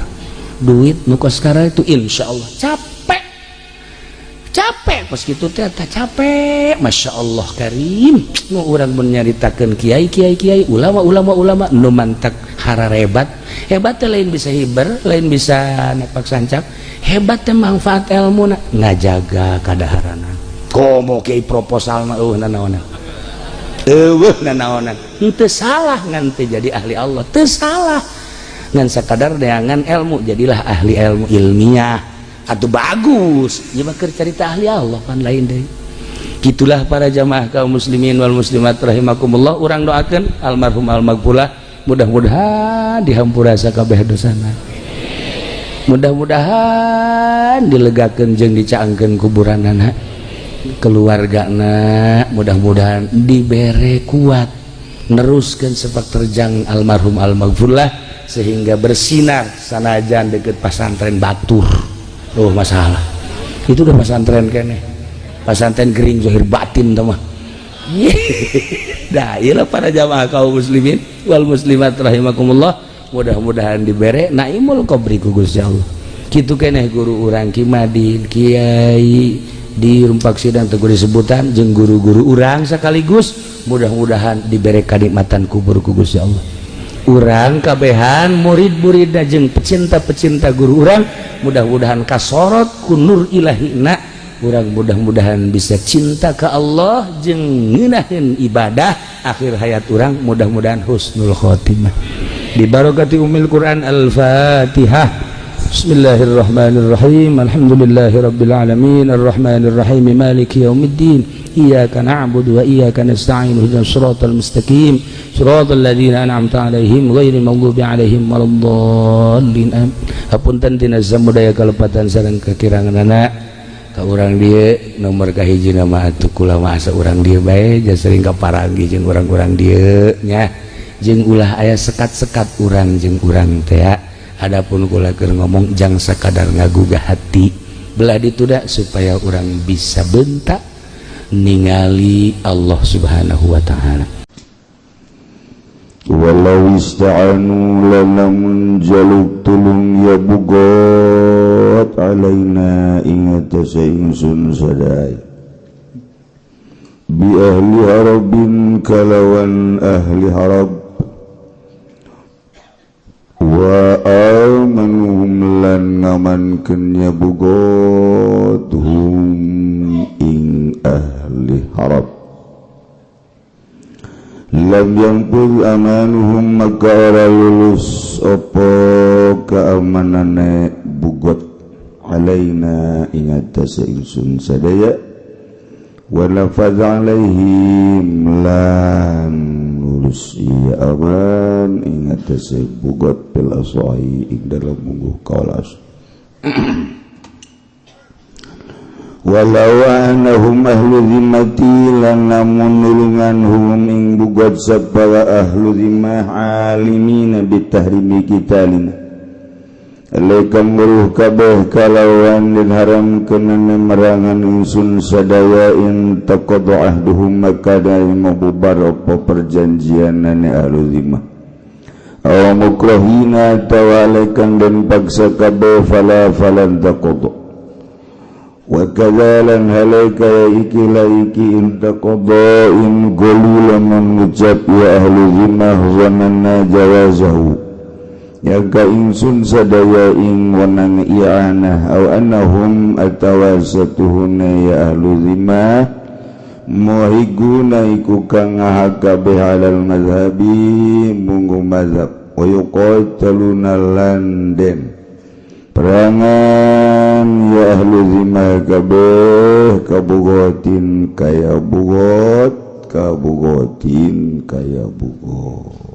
duit nu kos itu insyaallah. Capek. Capek kos kitu teh tah capek. Masya Allah karim. Nu urang mun nyaritakeun kiai kiai kiai ulama ulama ulama nu mantak hararebat. Hebat teh lain bisa hiber, lain bisa napak sancak. Hebat teh manfaat ilmu ngajaga kadaharana. Komo kiai proposalna eueuh nanaonan. Eueuh nanaonan. Henteu salah ngan teu jadi ahli Allah, teu salah. Ngan sakadar neangan ilmu jadilah ahli ilmu ilmiah. Atuh bagus. Ieu mah keur carita ahli Allah pan lain deui. Gitulah para jamaah kaum muslimin wal muslimat rahimakumullah, urang doakeun almarhum almaghfurlah mudah-mudahan dihampura sakabeh dosana. Mudah-mudahan dilegakeun jeung dicaangkeun kuburanana. Keluargana mudah-mudahan dibere kuat neruskeun sepak terjang almarhum almaghfurlah sehingga bersinar sanajan deket pasantren batur. Oh masalah itu udah pasantren kene, pasantren gering zahir batin tuh mah. Dah iyalah para jamaah kaum muslimin wal muslimat rahimakumullah, mudah-mudahan dibere naimul qabri ku Gusti Allah. Kitu keneh guru urang Ki Madin, kiai di Rumpak Sidang teu disebutan jeung guru-guru urang sekaligus mudah-mudahan dibere kanikmatan kubur ku Gusti Allah. Urang kabehan murid-murid jeung pecinta-pecinta guru urang mudah-mudahan kasorot ku nur ilahina. Urang mudah-mudahan bisa cinta ke Allah jeung ngeunaheun ibadah akhir hayat urang mudah-mudahan husnul khotimah. Di barakati umil Quran. Al-Fatihah. Bismillahirrahmanirrahim. Alhamdulillahirabbil alamin arrahmanirrahim maliki yaumiddin. Iyyaka na'budu wa iyyaka nasta'in ihdinas siratal mustaqim siratal ladzina an'amta 'alaihim ghairil maghdubi 'alaihim waladdallin. Amin. Hapunten tina samudaya kalepatan sareng kakiranganana ka urang dieu nomor kahiji nama atuh kula mah asa urang dieu bae ja sering kaparanggi jeung urang-urang dieu nya jeung ulah aya sekat-sekat urang jeung urang teh. Adapun kula keur ngomong jang sakadar ngagugah hati belah dituda supaya urang bisa bentak ningali Allah Subhanahu wa ta'ala. Walau ista'anu lalamun jaluk tulung ya bugot alaina ingat ingsun sadaya bi ahli harabin kalawan ahli harab wa amanuhum lan ngamankeun ya bugot hum ing ahli harab lam yanfudz amanuhum maka ora lulus apa keamanane bugot alaina ing atase ingsun sadaya wa nafadz alaihim lan lulus iya aman ing atase bugot fil asai ing dalam mungguh kaulas. Walau annahum ahlu zimmati lan lamun nulungan hum ing bugot sapara ahlu zimmah alimina bitahrimi kitalina Alaikam weruh kabeh kalawan den haramkeunana merangan ingsun sadaya in taqada ahduhum maka dai mabubar apa perjanjianane ahlu zimmah aw mukrahina tawalekan den paksa kabeh fala falan taqada wa kadzalan halaika ya iki la iki in taqada in gulu lamun ngucap ya ahlu zimmah zananna jawazahu ya ka ingsun sadaya ing wenang i'anah aw annahum atawasatuhuna ya ahlu zimmah muhiguna iku kang ngahak kabeh alal mazhabi munggu mazhab wa yuqataluna lan den perangan ya ahlu zimmah kabeh kabugotin kaya bugot kabugotin kaya bugot.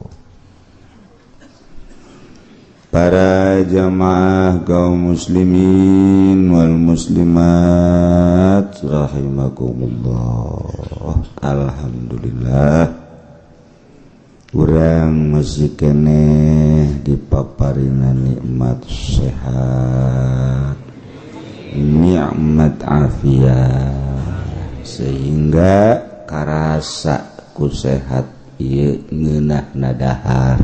Para jamaah kaum muslimin wal muslimat rahimakumullah. Alhamdulillah urang masih keneh dipaparina nikmat sehat, nikmat afiat, sehingga karasa ku sehat ieu ngeunahna dahar,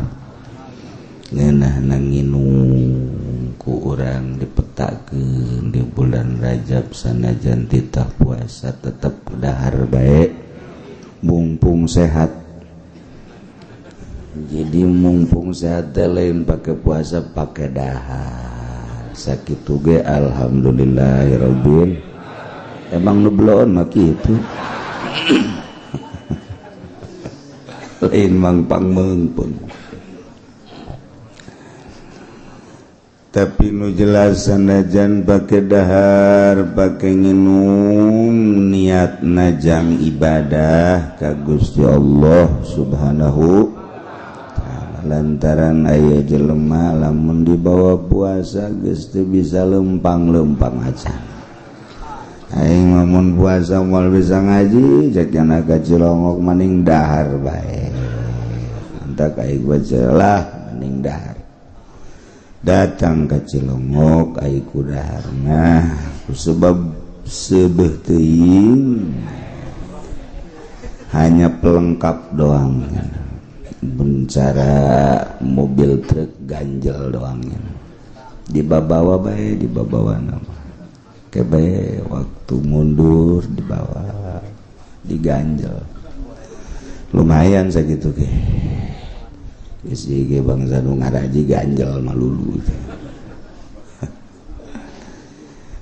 ngeunahna nginum ku urang dipetakeun di bulan Rajab sanajan titah puasa tetep dahar bae mumpung sehat. Jadi mumpung sehat lain pakai puasa pakai dahar sakitu ge alhamdulillahirabbil. Emang nu beloon mah kitu. Lain mangpang meungpeung. Tapi nu jelas sanajan pake dahar pake nginum niat najang ibadah ka Gusti Allah Subhanahu ta'ala. Lantaran aya jelema lamun dibawa puasa geus teu bisa lempang-lempang aja. Aing lamun puasa moal bisa ngaji cek jana ka Cilongok maning dahar bae. Entak aing baca lah maning dahar. Datang ke Cilongok ai ku daharna sebab seubeuh teuing hanya pelengkap doang, bencara mobil truk ganjel doang dibawa bae, dibawa nama kebe waktu mundur dibawa diganjel lumayan sakitu ge. Isi ge bangsa nu ngaraji ganjel malulu.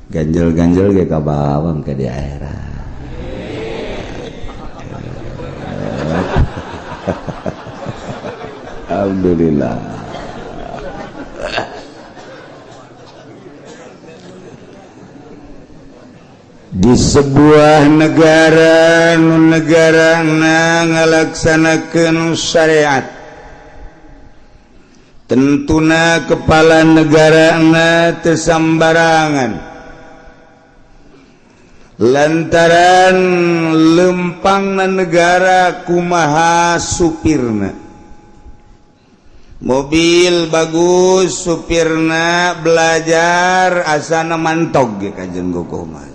Ganjel-ganjel ge kabawang ke daerah. Alhamdulillah. Di sebuah negara nu negarana ngalaksanakeun syariat, tentuna kepala negarana teu sambarangan lantaran lempangna negara kumaha supirna. Mobil bagus supirna belajar asana mantog ge kajen gogoh mah.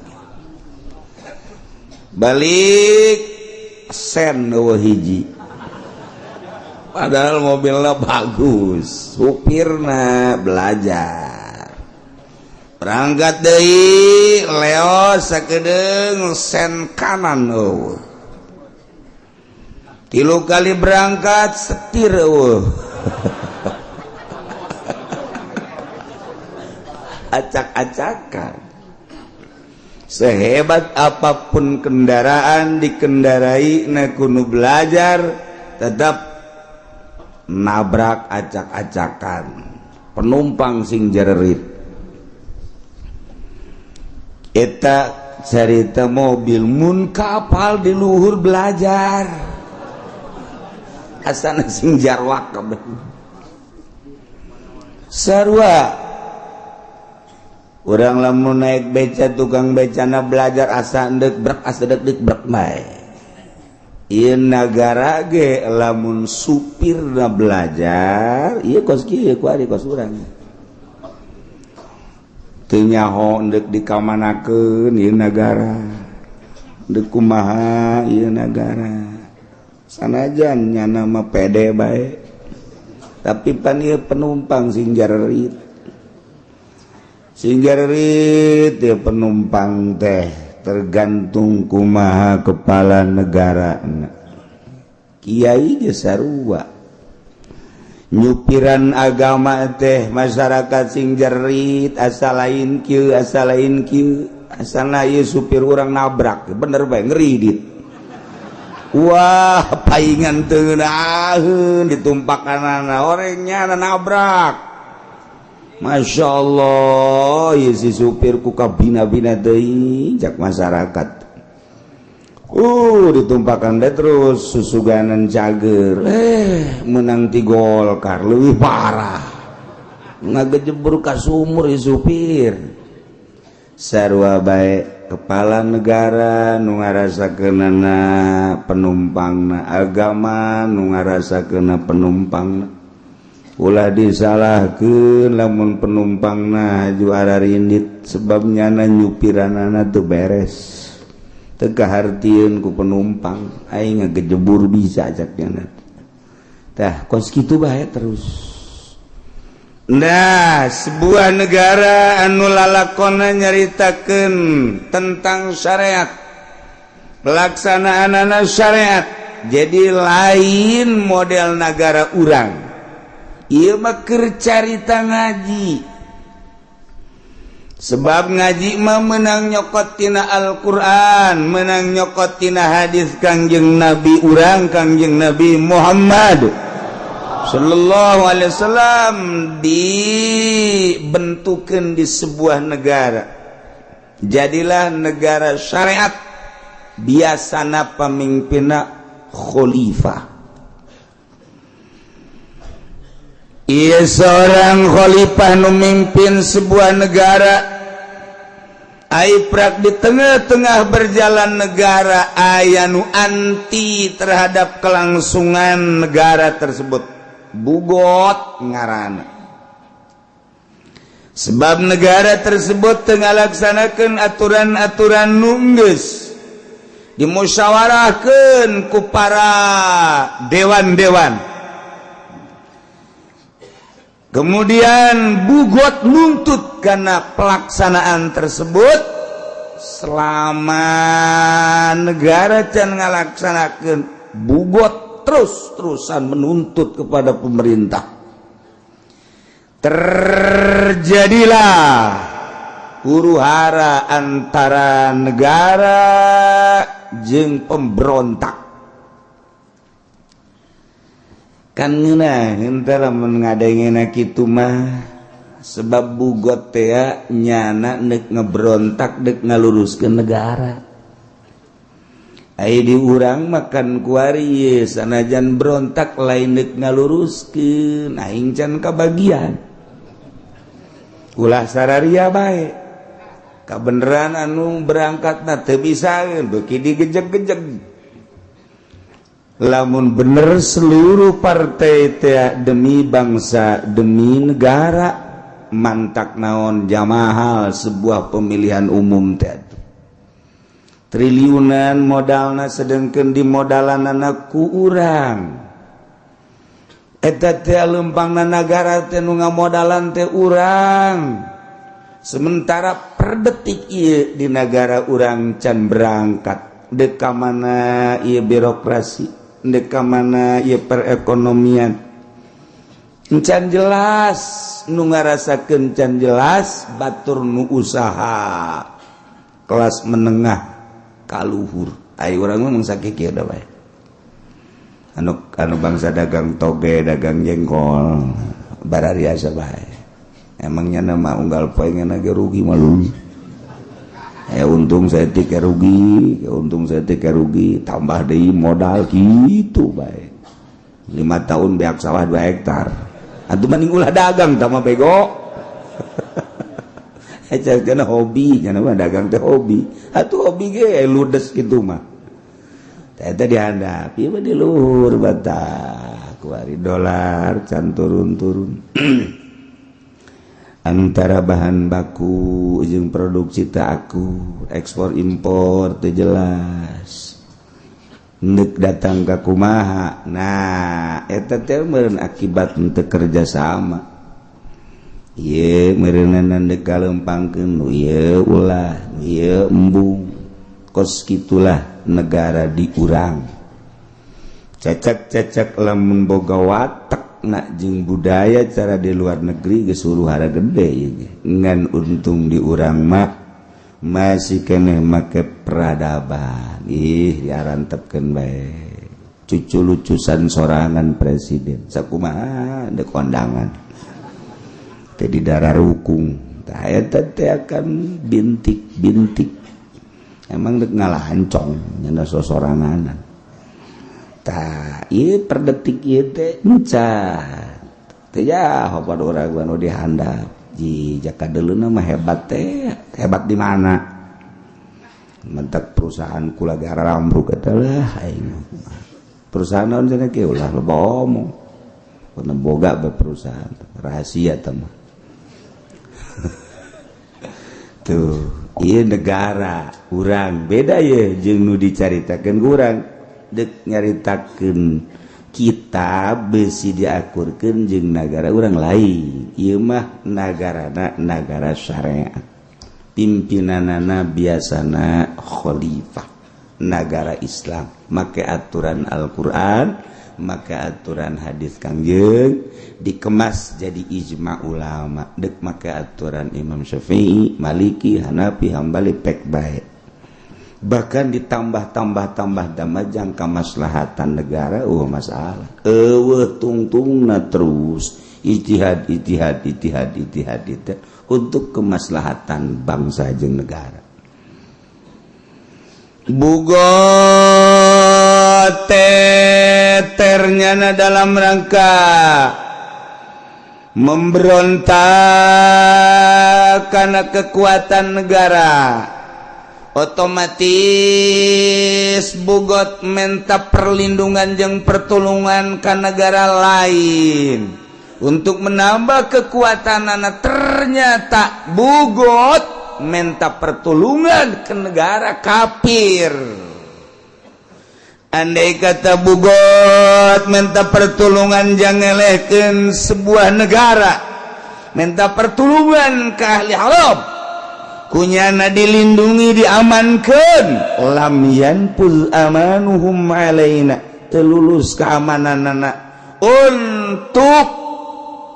Balik sen eueuh hiji, padahal mobilnya bagus supirna belajar. Berangkat deui leo sakedeung sen kanan eueuh, 3 kali berangkat setir eueuh. Acak-acakan. Sehebat apapun kendaraan dikendarai na kudu belajar tetap nabrak acak-acakan, penumpang sing jererit. Eta cerita mobil, mun kapal di luhur belajar asana sing jarwak kabeh sarua. Urang lamun naik beca tukang becana belajar asa endek brek asa dek brek bae. Ieu nagara ge lamun supirna belajar ieu kos kieu ku ari kos urang. Teu nyaho deuk dikamanakeun ieu nagara, deuk kumaha ieu nagara. Sanajan nyana mah pede bae, tapi pan ieu penumpang sing jarerit, sing jarerit ieu penumpang teh, tergantung kumaha kepala negara. Kiai ge sarua, nyupiran agama teh masyarakat sing jerit, asal lain kieu, asal lain kieu, asalna ieu supir urang nabrak bener bae, ngeridit. Wah, paingan teu ngeunaheun, ditumpakanana orangnya nabrak. Masya Allah, ieu si supir ku kabina-bina deui jak masyarakat. Ditumpakan deh terus susuganan cager, menang ti Golkar lebih parah, ngagejebur ka sumur ieu supir. Sarua bae kepala negara, nu ngarasakeunana penumpangna, agama nu ngarasakeunna penumpangna. Ulah disalahkeun lamun penumpangna juara rindit, sebab nyana nyupiranana teu beres, teu kahartieun ku penumpang. Aing ngagejebur bisa cak nyana tah, kos kitu bae terus. Nah, sebuah negara anu lalakona nyaritakeun tentang syariat, pelaksanaan syariat, jadi lain model negara urang. Ieu mah keur carita ngaji, sebab ngaji mah menang nyokot tina Al-Qur'an, menang nyokot tina hadis Kangjeng Nabi urang, Kangjeng Nabi Muhammad Shallallahu Alaihi Wasallam. Dibentukan di sebuah negara, jadilah negara syariat. Biasana pemimpinna khalifah. Iya, seorang khalifah memimpin sebuah negara. Aiprak di tengah-tengah berjalan negara aya nu anti terhadap kelangsungan negara tersebut, bughot ngaran, sebab negara tersebut tengah laksanakan aturan-aturan nu enggeus dimusyawarahkan ku para dewan-dewan. Kemudian bughot nuntut karena pelaksanaan tersebut. Selama negara can ngalaksanakan, bughot terus-terusan menuntut kepada pemerintah. Terjadilah huru hara antara negara jeung pemberontak. Kan ngeunah henteu lamun ngadengena kitu mah, sebab bughot teh nyana nek ngebrontak dek ngaluruskeun negara. Ai di urang makan kuari, sanajan berontak lain dek ngaluruskeun, aing can kabagian. Ulah sararia bae, kabeneran anu berangkat na teu bisa beuki digejeg-gejeg. Lamun bener seluruh partai teh demi bangsa, demi negara, mantak naon jamahal sebuah pemilihan umum teh triliunan modalna, sedangkan di modalan ku urang. Eta teh lempangna negara teh nu ngamodalan teh urang, sementara per detik ieu di negara urang can berangkat. Dek ka mana ieu birokrasi, dek ka mana ieu perekonomian, can jelas. Nu ngarasakeun can jelas batur nu usaha kelas menengah kaluhur. Ayo, urang mah sakit kieu bae, anu anu bangsa dagang toge, dagang jengkol, barariasa bae. Emangnya nama unggal poe ge rugi malu, untung saeutik rugi, untung saeutik rugi, tambah deui modal gitu bae. 5 tahun beak sawah 2 hektar. Atuh mending ulah dagang tama bego. Karena hobi mah, dagang teh hobi atau hobi ge ludes gitu mah. Eta dihandap ieu mah di luhur batak kuari dolar can turun-turun. Antara bahan baku jeung produksi teu akur, ekspor impor teu jelas, ndek datang ka kumaha. Nah, eta teh meureun akibat henteu kerja sama. Ieu meureunan dek kalempangkeun nu ieu, ulah ieu, embung. Kos kitulah negara di urang, cecek-cecek. Lamun boga watak nak jeung budaya cara di luar negeri geus huru-hara gede ieu. Ngan untung di urang mah masih keneh make peradaban. Ih, diarantepkeun bae, cucu lucusan sorangan presiden sakumaha dek kondangan teh di darah rukung. Tah, eta teh akan bintik-bintik emang dek ngalahancong nyanda sosoranganan. Tah, ieu per detik ieu teh encan teh ya pada urang anu dihandap di jaka deuleuna mah hebat teh. Hebat di mana? Mentak perusahaan kula gara rambruk eta lah. Aing perusahaan naon cenah kieu, ulah loba omong. Karena boga be perusahaan rahasia teh mah. Tuh, iya, negara urang beda ya jeung nu dicaritakeun ku urang. Dek nyaritakeun kita besi diakurkeun jeung negara urang lain. Ieu mah nagarana nagara syariat, pimpinanana biasana khalifah, nagara Islam, make aturan Al-Qur'an, make aturan hadis Kangjeng, dikemas jadi ijma ulama. Dek make aturan Imam Syafi'i, Maliki, Hanafi, Hambali, pek bae. Bahkan ditambah-tambah tambah damajang kemaslahatan negara, oh masalah eueuh tungtungna. Terus ijtihad, ijtihad, ijtihad, ijtihad, ijtihad untuk kemaslahatan bangsa jeung negara. Bugot teternya dalam rangka memberontak karena kekuatan negara, otomatis bugot minta perlindungan jeung pertolongan ke negara lain untuk menambah kekuatan anak. Ternyata bugot minta pertolongan ke negara kafir. Andai kata bugot minta pertolongan, jangan ngelehkeun sebuah negara, minta pertolongan ke ahli Arab, kunyana dilindungi, diamankan, lam yanfuz amanuhum alaina, telulus keamanan anak untuk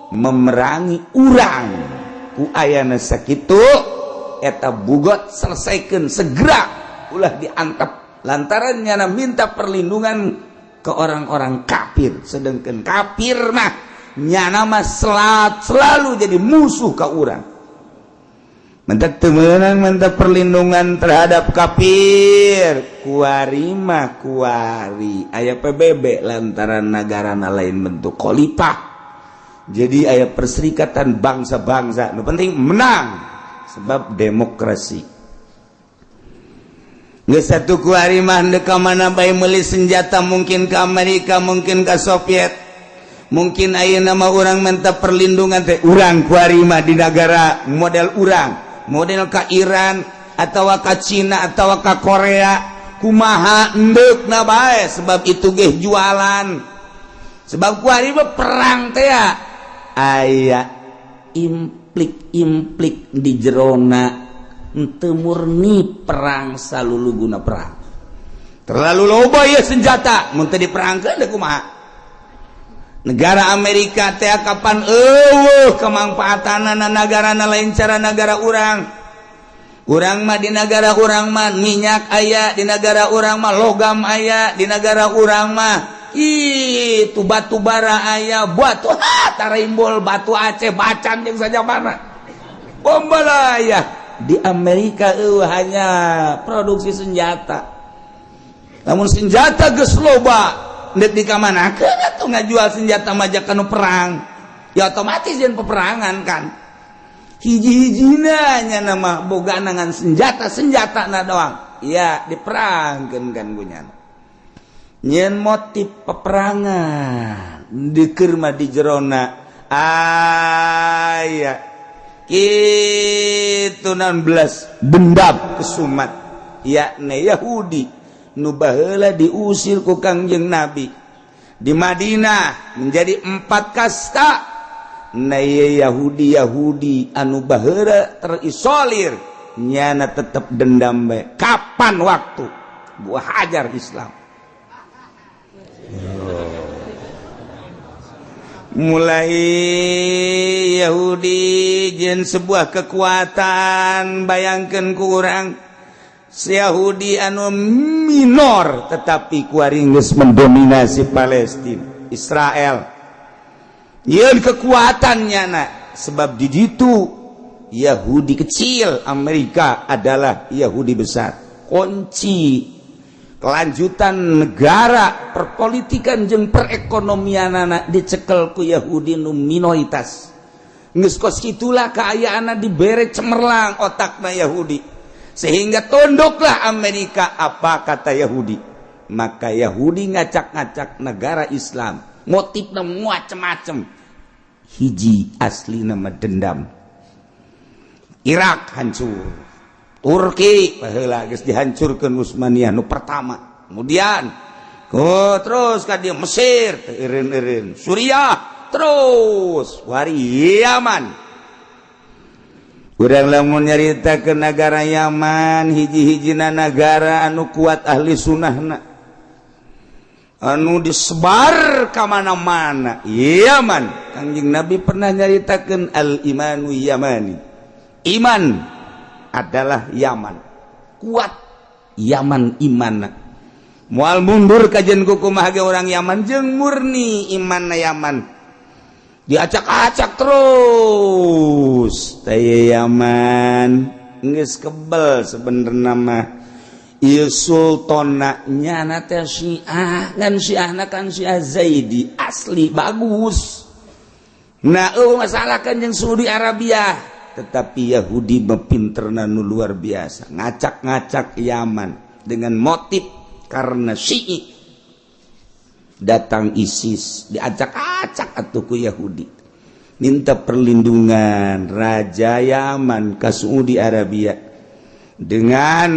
memerangi urang. Ku ayana sakitu eta bugot, selesaikan segera, ulah diantap, lantaran nyana minta perlindungan ke orang-orang kafir, sedangkan kafir mah nyana mah selalu jadi musuh ke urang. Minta temenang, minta perlindungan terhadap kafir. Kuari mah kuari aya PBB, lantaran negara lain bentuk khalifah, jadi aya perserikatan bangsa-bangsa. Nu penting menang sebab demokrasi. Nggak satu kuari mah ndek mana bae meuli senjata, mungkin ke Amerika, mungkin ke Soviet, mungkin. Ayeuna mah urang minta perlindungan teh, urang kuari mah di negara model urang, model ke Iran atau ke Cina atau ke Korea, kumaha endek na bae, sebab itu geh jualan. Sebab kuari mah perang teh ya aya implik-implik di jerona, henteu murni perang salulu guna perang. Terlalu loba ya senjata, mun teu diperangkeun deui kumaha? Negara Amerika teh kapan eueuh kemangfaatanana nagarana lain cara negara urang. Urang mah di negara urang mah minyak aya, di negara urang mah logam aya, di negara urang mah itu batu bara aya, batu ha tarimbol, batu Aceh, bacan jeung saja mana bombalaya. Di Amerika eueuh, hanya produksi senjata. Namun senjata geus loba, ndek dikamanakeun atuh? Ngajual senjata majak kanu perang ya otomatis jeung peperangan kan. Hiji-hijina nya nama boga ngan senjata, senjata na doang ya diperangkeun kan. Gunyana nyen motif peperangan dikir mah di jerona aya. Kitu 16 dendam kesumat, yakni Yahudi nu baheula diusir ku Kangjeng Nabi di Madinah menjadi empat kasta. Nah, Yahudi Yahudi anu baheula terisolir nyana tetep dendam bae. Kapan waktu gua hajar Islam? Oh. Mulai Yahudi jeung sebuah kekuatan. Bayangkan kurang Yahudi anu minor, tetapi kuari geus mendominasi Palestina, Israel. Yeun kekuatannya nak, sebab di ditu Yahudi kecil, Amerika adalah Yahudi besar. Kunci kelanjutan negara, perpolitikan jeung perekonomian anak dicekel ku Yahudi nu minoritas. Geus kos itulah keayaan, dibere cemerlang otakna Yahudi sehingga tunduklah Amerika apa kata Yahudi. Maka Yahudi ngacak-ngacak negara Islam, motifnya macem-macem, hiji asli nama dendam. Irak hancur, Turki baheula geus dihancurkeun Utsmaniyah nu pertama, kemudian oh, terus ka dia Mesir, eureun-eureun Suriah, terus wari Yaman. Urang lamun nyarita ke negara Yaman, hiji-hijina negara anu kuat ahli sunnahna anu disebar ka mana-mana Yaman. Kangjeng Nabi pernah nyaritakeun al imanu yamani, iman adalah Yaman. Kuat Yaman iman, mual mundur kajian kumaha ge orang Yaman jeung murni iman. Yaman diacak-acak terus teh. Yaman geus kebel sebenarnya mah. Ieu sultana nyana teh Syiah kan, Syiahna kan Syiah Zaidi asli bagus. Nah, oh, masalah kan jeung Saudi Arabia, tetapi Yahudi mepinterna nu luar biasa, ngacak-ngacak Yaman dengan motif karena Syi'i. Datang ISIS, diacak-acak atuh ku Yahudi, minta perlindungan Raja Yaman ke Saudi Arabia dengan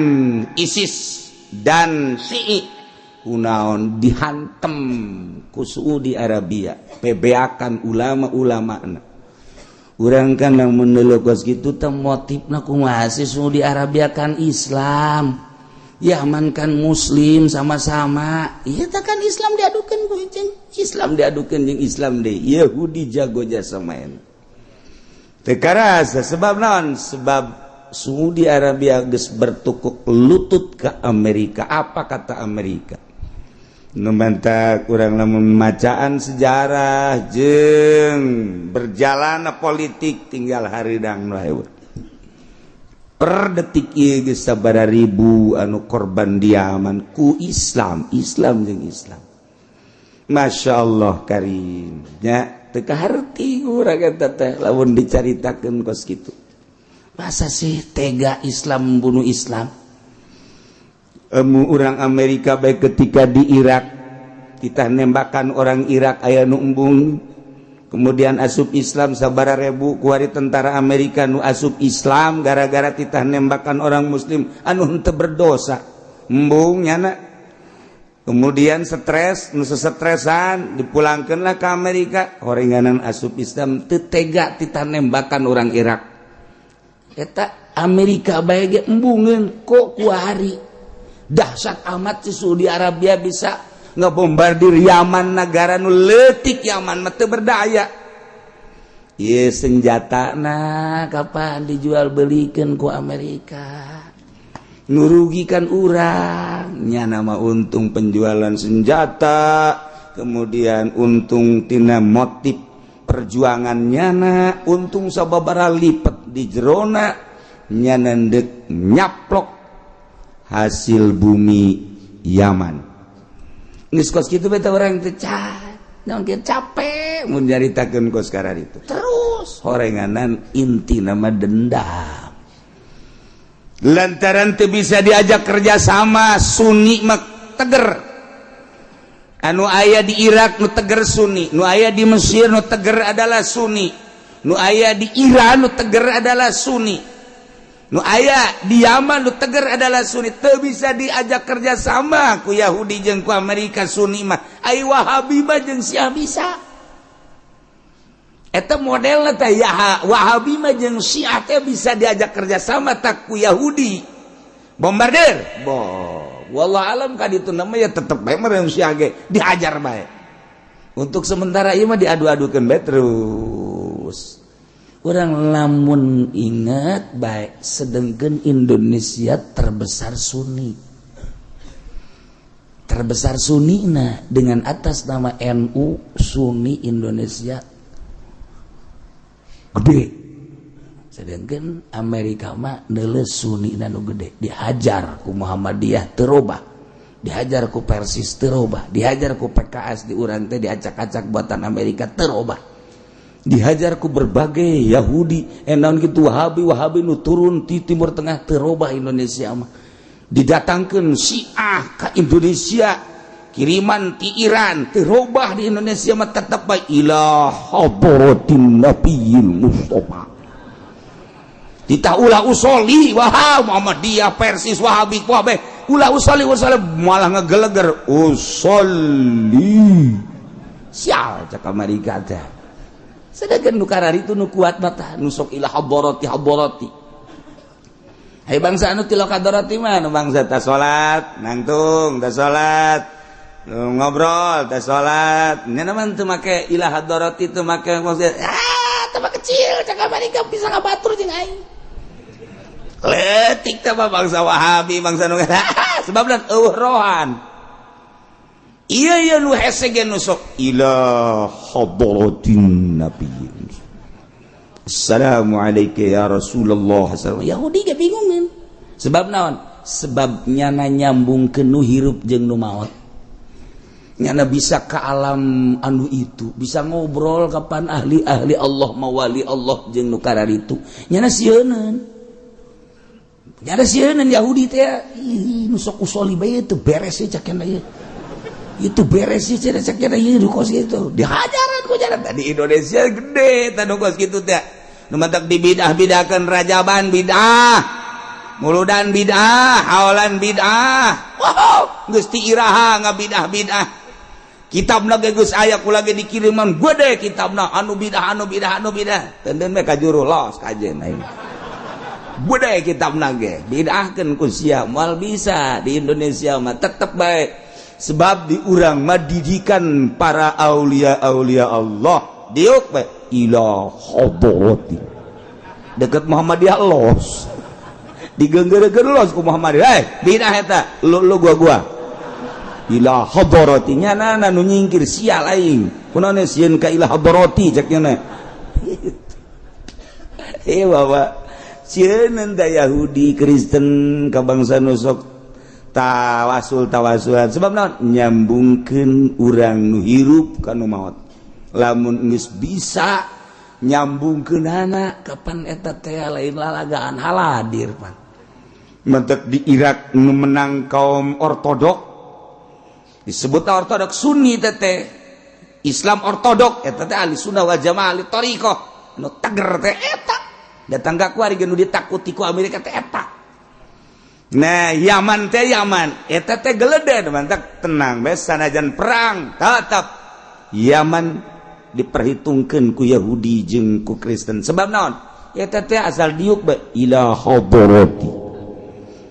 ISIS dan Syi'i. Kunaon dihantem ku Saudi Arabia? Pebeakan ulama-ulama. Urang kan lamun kos kitu teh motifna kumaha sih? Saudi Arabia kan Islam, Yaman kan Muslim sama-sama. Iya kan, Islam diadukan ku Islam, diadukan jeung Islam deh. Yahudi jago jasa main teu karasa. Sebab naon? Sebab Saudi Arabia geus bertukuk lutut ke Amerika, apa kata Amerika. Nu menta kurang lamun macaan sejarah jeung berjalan politik, tinggal haridang lah. Per detik ieu geus sabaraha ribu anu korban di Yaman ku Islam, Islam jeung Islam. Masya Allah karim nya, teu kaharti urang eta teh lamun dicaritakeun kos kitu. Masa sih tega Islam membunuh Islam? Emu orang Amerika baik ketika di Irak kita nembakan orang Irak aya nu embung, kemudian asup Islam sabara ribu. Kuari tentara Amerika nu asup Islam gara-gara kita nembakan orang Muslim anu henteu berdosa, embung nyana. Kemudian stres, nu sestresan dipulangkanlah ke Amerika. Horenganan asup Islam, teu tega titah nembakan orang Irak eta Amerika bae ge embungeun. Kok kuari dahsyat amat si Saudi Arabia bisa ngebombardir Yaman, negara nu leutik? Yaman mah teu berdaya. Ieu senjata nah kapan dijual belikan ku Amerika? Nurugikan urang nya nama untung penjualan senjata, kemudian untung tina motif perjuangan nyana, untung sababara lipet di jerona nyana ndek nyaplok hasil bumi Yaman. Geus kos kitu beta urang teh naon kieu, capek mun nyaritakeun kos itu terus. Horenganan inti nama dendam, lantaran teu bisa diajak kerjasama. Sunni mah teger, anu aya di Irak nu teger Sunni, nu aya di Mesir nu teger adalah Sunni. Nu aya di Iran nu teger adalah Sunni, nu aya di Yaman nu teger adalah Sunni. Teu bisa diajak kerja sama ku Yahudi jeung ku Amerika Sunni mah. Ai Wahabi mah jeung Syiah bisa. Eta modelna teh ya, Wahabi mah jeung Syiah teh bisa diajak kerja sama tak ku Yahudi. Bombardir. Bo, wallah alam ka ditu nama ya tetep bae mah Syiah ge dihajar bae. Untuk sementara ieu mah diadu-adukeun bae terus. Urang lamun ingat baik, sedangkan Indonesia terbesar Sunni, terbesar Sunni. Nah, dengan atas nama NU, Sunni Indonesia gede, sedangkan Amerika mah neuleuh Sunni nu gede. Dihajar ku Muhammadiyah terobah, dihajar ku Persis terobah, dihajar ku PKS di urang teh, diacak-acak buatan Amerika terobah, dihajar ku berbagai Yahudi naon gitu, Wahabi Wahabi nu turun di Timur Tengah terobah. Indonesia mah didatangkan Syiah ke Indonesia kiriman ti Iran terobah. Di Indonesia mah tetap bae ila hadratin nabiyil Mustafa, titah ulah usoli. Wah, Muhammadiyah, Persis, Wahabi, Wahabi, ulah usoli, usoli, malah ngegeleger usoli. Sial cak Amerika teh. Sedangkan nu karari itu nu kuat mata nu sok ila hadarati hadarati. Hai bangsa anu tilok hadarati mah nu bangsa ta salat nangtung, ta salat ngobrol, ta salat nya mah teu make ila hadarati, teu make maksud ah teu kecil cak Amerika bisa ngabatur jeung aing letik teh bangsa Wahabi, bangsa nu sebabna eueuh rohan. Iya iya, nu hese ge nu sok ila hadratin nabi, assalamualaikum ya Rasulullah. Yahudi ge bingungan. Sebab naon? Sebab nyana nyambung ke nu hirup jeung nu maot, nyana bisa ke alam anu itu, bisa ngobrol kapan ahli-ahli Allah, mawali Allah jeung nu itu. Nyana sieuneun, nyana sieuneun Yahudi teh. Ih, nu sok usoli bae teu beres sih cak ieu, itu beres sih cek cek ieu kos gitu. Dihajaran ku jalan tadi Indonesia gede tadi kos gitu teh, nu matak dibidah-bidahkeun, rajaban bidah, muludan bidah, haolan bidah. Wow, geus ti iraha ngabidah-bidah? Kitabna ge geus aya, ku lagi dikiriman gede kitabna anu bidah, anu bidah, anu bidah. Teuneun we ka juru los kajen aing gede kitabna ge bidahkeun ku sia. Moal bisa di Indonesia mah, tetep bae, sebab di urang mah didikan para aulia aulia Allah diuk bae ila hadrati deket Muhammadiyah, los digenggerekeun los ku Muhammadiyah. Eh, bidah eta lu lu gua gua ila hadrati. Nya nu nyingkir sial aing kunaon sieun ka ila hadrati cek nya. Eh, bapak sieun da Yahudi Kristen ka bangsa nu sok tawasul tawasulan, sebab naon? Nyambungkeun urang nu hirup ka nu maot. Lamun geus bisa nyambungkeunana, kapan eta teh lain lalagaan haladir pan. Mentek di Irak nu menang kaum ortodok, disebut ortodok Sunni teh, Islam ortodok eta teh ahli sunnah wal jamaah, ahli thariqah nu teger teh eta. Datang ka kuari nu ditakuti ku Amerika teh eta. Nah, Yaman teh, Yaman eta teh gelede mantak tenang bae sanajan perang tetap Yaman diperhitungkeun ku Yahudi jeung ku Kristen. Sebab naon? Eta teh asal diuk bae ila hadrati.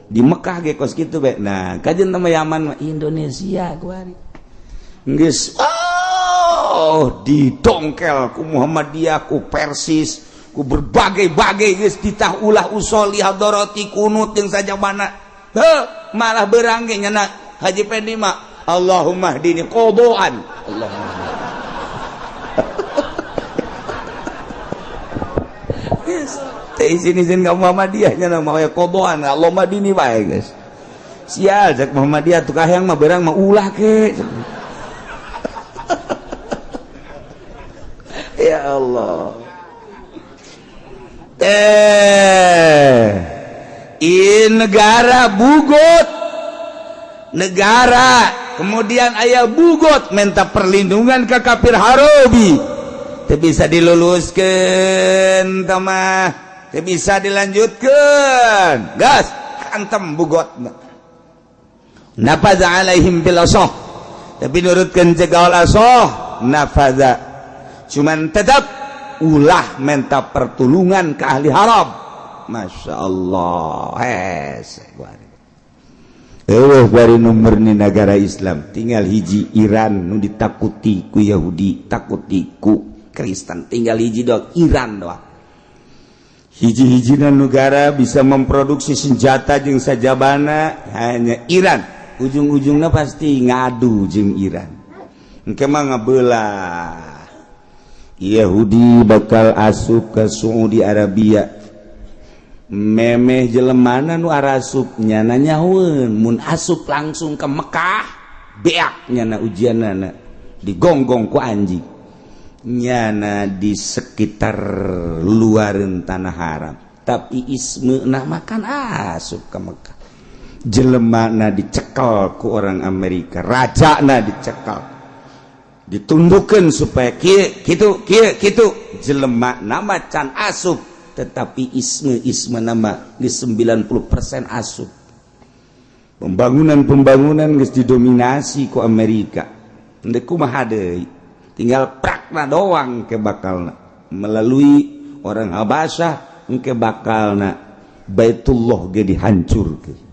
Di Mekah ge kos kitu bae. Nah, kajen nama Yaman mah Indonesia kuari geus oh didongkel ku Muhammadiyah, ku Persis, ku berbagai-bagai, geus ditah ulah usoli hadarati, kunut yang saja mana. Heh, malah berang ge nyana Haji Pendi mah Allahumma hdini qadaan Allahumma. Geus teh izin-izin ka Muhammadiyah nyana mah aya qadaan Allahumma hdini bae geus. Sial cek Muhammadiyah, tuh kahayang mah berang mah ulah ke. Ya Allah teh in negara bugot, negara kemudian ayah bugot minta perlindungan ke kafir harobi. Teu bisa diluluskeun mah, teu bisa dilanjutkeun. Gas antem bugot. Nafaza alaihim bil asah, tapi nurutkeun ceuk qaul asah nafaza, cuman tetap ulah minta pertulungan ke ahli haram. Masya Allah, hese. Eueuh bari nomor negara Islam tinggal hiji, Iran nu ditakuti ku Yahudi, takuti ku Kristen, tinggal hiji doang, Iran doang. Hiji-hijina negara bisa memproduksi senjata jeung sajabana hanya Iran. Ujung-ujungnya pasti ngadu jeung Iran. Engke mah ngabelah. Yahudi bakal asup ke Saudi Arabia. Memeh jelemana nu arasup nyana nyahueun. Mun asup langsung ke Mekah, beak nyana ujianana, digonggong ku anjing. Nyana di sekitar luaran tanah haram, tapi isme nah makan asup ke Mekah. Jelemana dicekel ku orang Amerika, raja na dicekel, ditundukkan supaya kieu kitu kieu kitu. Jelema nama can asup, tetapi isme-isme nama di 90% asup. Pembangunan-pembangunan geus didominasi ku Amerika. Ndek kumaha deui, tinggal prakna doang ke bakalna melalui orang Habasyah. Engke bakalna Baitullah ge dihancurkeun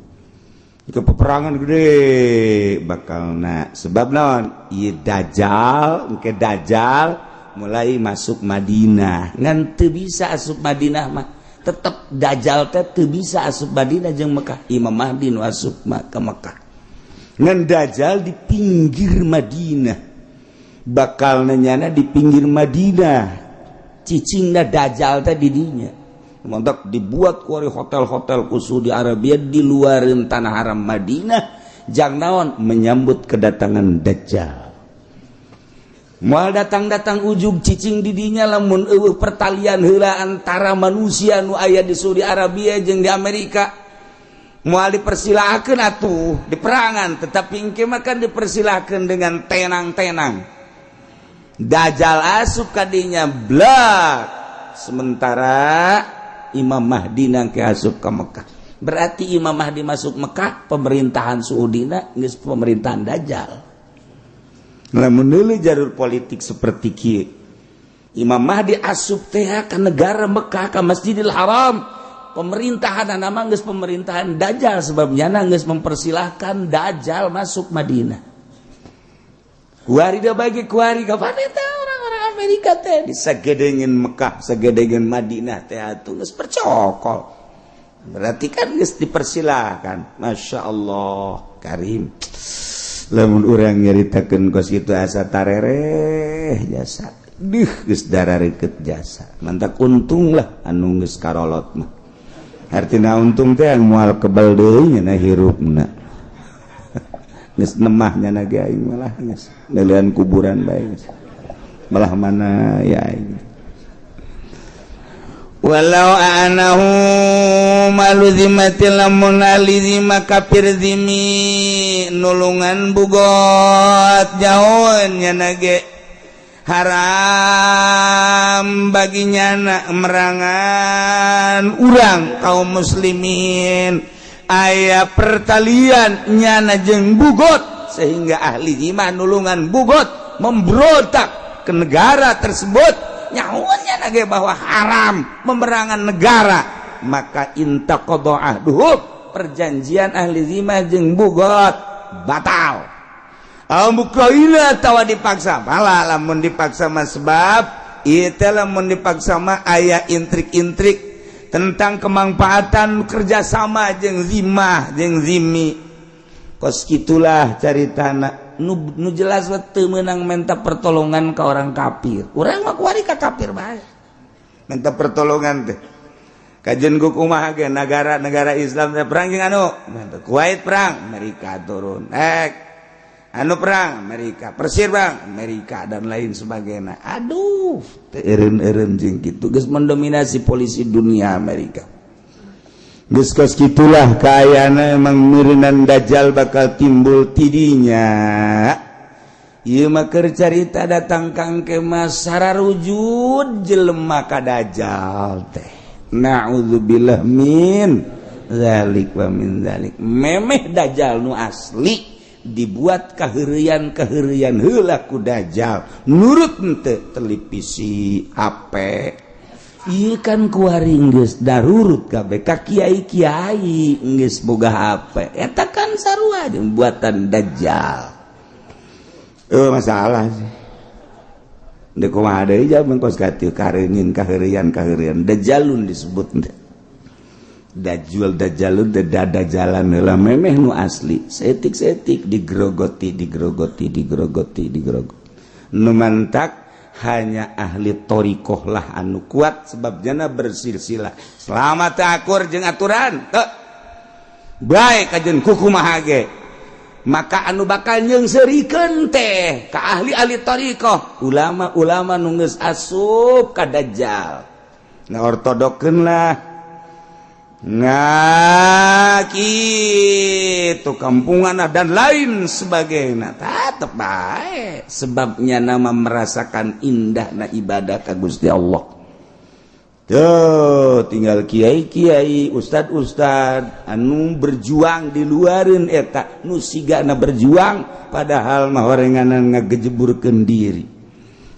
ke peperangan gede bakalna. Sebab naon? Ieu Dajjal. Engke Dajjal mulai masuk Madinah, ngan teu bisa asup Madinah mah. Tetep Dajjal teh teu bisa asup Madinah jeung Mekah. Imam Mahdi nu asup ke Mekah, ngan Dajjal di pinggir Madinah bakal nyana, di pinggir Madinah cicingna Dajjal teh di dinya. Mantap, dibuat kuari hotel-hotel khusus di Arabia di luar tanah haram Madinah. Jang naon? Menyambut kedatangan Dajjal. Moal datang-datang ujug cicing didinya lamun eueuh pertalian heula antara manusia nu aya di Saudi Arabia jeung di Amerika. Moal dipersilahkeun atuh di perangan, tetapi engke mah kan dipersilahkeun dengan tenang-tenang. Dajjal asup kadinya blak, sementara Imam Mahdi nangke asup ke Mekah. Berarti Imam Mahdi masuk Mekah, pemerintahan Saudina geus pemerintahan Dajjal. Lamun deuleu jalur politik seperti kieu, Imam Mahdi asup teh ka negara Mekah, ka Masjidil Haram, pemerintahan nama geus pemerintahan Dajjal, sebabnya geus mempersilahkan Dajjal masuk Madinah. Kuari da bagi kuari kapan eta orang-orang Amerika teh disagedengeun Mekah, sagedengeun Madinah teh atuh geus percokol. Berarti kan geus dipersilahkan. Masya Allah karim. Lamun urang nyaritakeun kos kitu asa tarereh jasa. Duh, geus darareukeut jasa. Mantak untung lah anu geus karolot mah. Artina untung teh moal kebal deui nya hirupna. Geus nemah nya ge aing malah geus neuleuan kuburan bae geus. Malah mana ya aing. Walau anahu malu zimati, lamun ahli zima kafir zimi nulungan bugot, jauh nyana ge haram bagi nyana merangan urang kaum muslimin. Aya pertalian nyana jeung bugot, sehingga ahli zimah nulungan bugot memberontak ke negara tersebut, nyawanya ge bahwa haram memerangan negara, maka intaqadha ahduhum, perjanjian ahli zimah jeung bugot batal. Mukraina tawa dipaksa. Malah lamun dipaksa mah, sebab ieu teh lamun dipaksa mah aya intrik-intrik tentang kemanfaatan kerjasama jeung zimah jeung zimi. Kos gitulah caritana. Nu, nu jelas teu meunang minta pertolongan ke orang kafir. Urang mah kuari ka kafir bae minta pertolongan teh. Kajen ku kumaha ge negara-negara Islam teh perang jeung anu Kuwait, perang Amerika turun, anu perang Amerika, Persir bang Amerika, dan lain sebagainya. Aduh, teu eureun-eureun jeung kitu, geus mendominasi polisi dunia Amerika. Geus kos kitulah kaayana. Emang mirinan Dajjal bakal timbul tidinya. Ieu mah keur carita datang kang ke sararujud jelema ka Dajjal teh. Na'udzubillah min zalik wa min zalik. Memeh Dajjal nu asli dibuat kaheureuyan-kaheureuyan heula ku Dajjal, nurut henteu televisi, HP. Ieu kan kuari geus darurut kabeh ka kiai-kiai geus boga HP. Eta kan sarua jeung buatan Dajjal. Eh, masalah sih. Dek kumaha deui jaman kos katieu kareungin kaheureuyan kaheureuyan Dajjalun disebut teh. Dajjal Dajjalun teh dada jalan heula memeh nu asli. Saeutik-saeutik digrogoti, digrogoti, digrogoti, digrogoti. Nu mantak hanya ahli thoriqoh lah anu kuat, sebab jana bersilsilah. Selama teu akur jeung aturan teu bae kajen kukumaha ge, maka anu bakal nyeungseurikeun teh ka ahli-ahli thoriqoh, ulama-ulama nu geus asup ka Dajjal. Nah, ortodokeun lah. Nah, gitu kampungan dan lain sebagainya tetep bae, sebabnya nama merasakan indah na ibadah ka Gusti Allah. Tuh tinggal kiai-kiai, ustad-ustad anu berjuang di luarin eta nu sigana berjuang, padahal mah horenganan ngagejeburkeun diri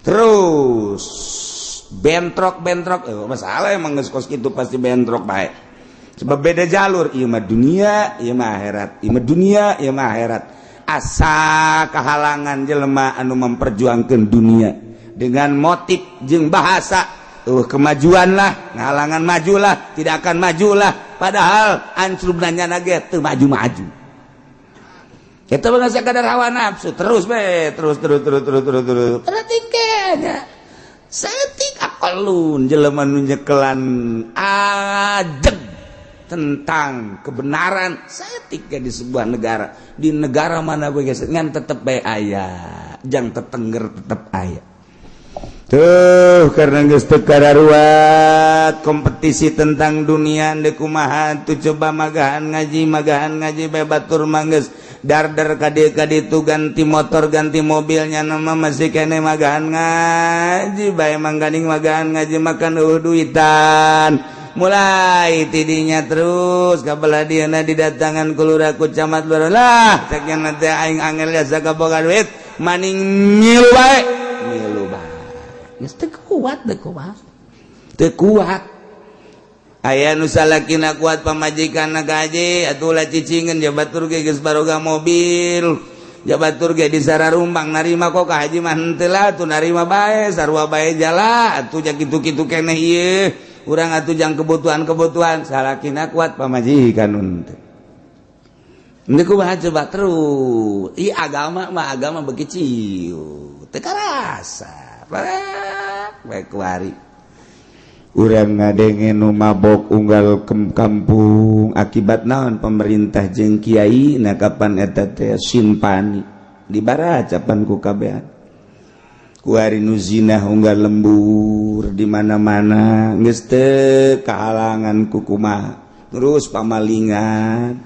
terus bentrok-bentrok. Eh, masalah emang geus kos kitu pasti bentrok bae, sebab beda jalur. Ieu mah dunia, ieu mah akhirat, ieu mah dunia, ieu mah akhirat. Asa kahalangan jelema anu memperjuangkan dunia dengan motif jeung bahasa kemajuan lah, ngahalangan majulah, tidak akan majulah, padahal ancrub nanya ge teu maju-maju. Kita mah sakadar hawa nafsu terus be, terus terus terus terus terus terus. Perhatikan saeutik aqallun jelema nu nyekelan ajeg tentang kebenaran saeutik di sebuah negara, di negara mana bae ngan tetep bae aya jang tetengger, tetep aya. Tuh, karena geus teu kararuat kompetisi tentang dunia deuk kumaha tuh coba. Magahan ngaji, magahan ngaji bae, batur mah geus darder ka dieu ka ditu, ganti motor, ganti mobilnya, nama masih kene magahan ngaji bae. Mangganing magahan ngaji makan eueuh duitan. Mulai tidinya terus kabelah dieuna didatangan ku lurah, ku camat, lurah lah cek nanti aing angel jasa kaboga duit maning ngilu bae, ngilu bae. Geus teu kuat, teu kuat, teu kuat. Aya nu salakina kuat, pamajikanna gaji atuh ulah cicingeun, ja batur ge geus baroga mobil, ja batur ge di sararumbang narima kok ka haji mah henteu lah atuh, narima bae, sarua bae jala atuh, ja kitu-kitu keneh ieu urang atuh jang kebutuhan-kebutuhan. Salakina kuat, pamajikan henteu. Ini kumaha coba terus? Ih, agama mah agama begitu teu karasa. Baik, kuari urang ngadenge nu mabok unggal kampung akibat naon? Pemerintah jeung kiai. Nah, kapan eta teh simpani dibaracapan ku kabehan. Kuari nu zina unggal lembur di mana-mana, geus teu kahalangan ku kumaha. Terus pamalingan,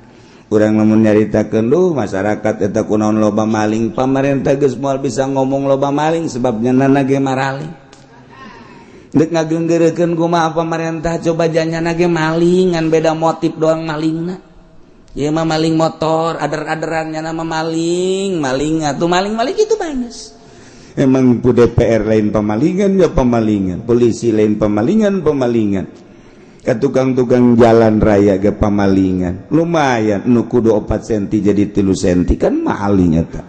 urang lamun nyaritakeun, duh, masyarakat eta kunaon loba maling, pamarentah geus moal bisa ngomong loba maling, sebabnya nana ge maraling. Dek ngagenggeurekeun kumaha pamarentah coba, janyana ge maling, ngan beda motif doang malingna. Ieu mah maling motor ader-aderan, nya mah maling maling atuh, maling maling itu banyak. Emang ku DPR lain pemalingan ya pemalingan, polisi lain pemalingan pemalingan, ke tukang-tukang jalan raya ge pamalingan. Lumayan nu kudu 4 senti jadi 3 senti, kan maling eta.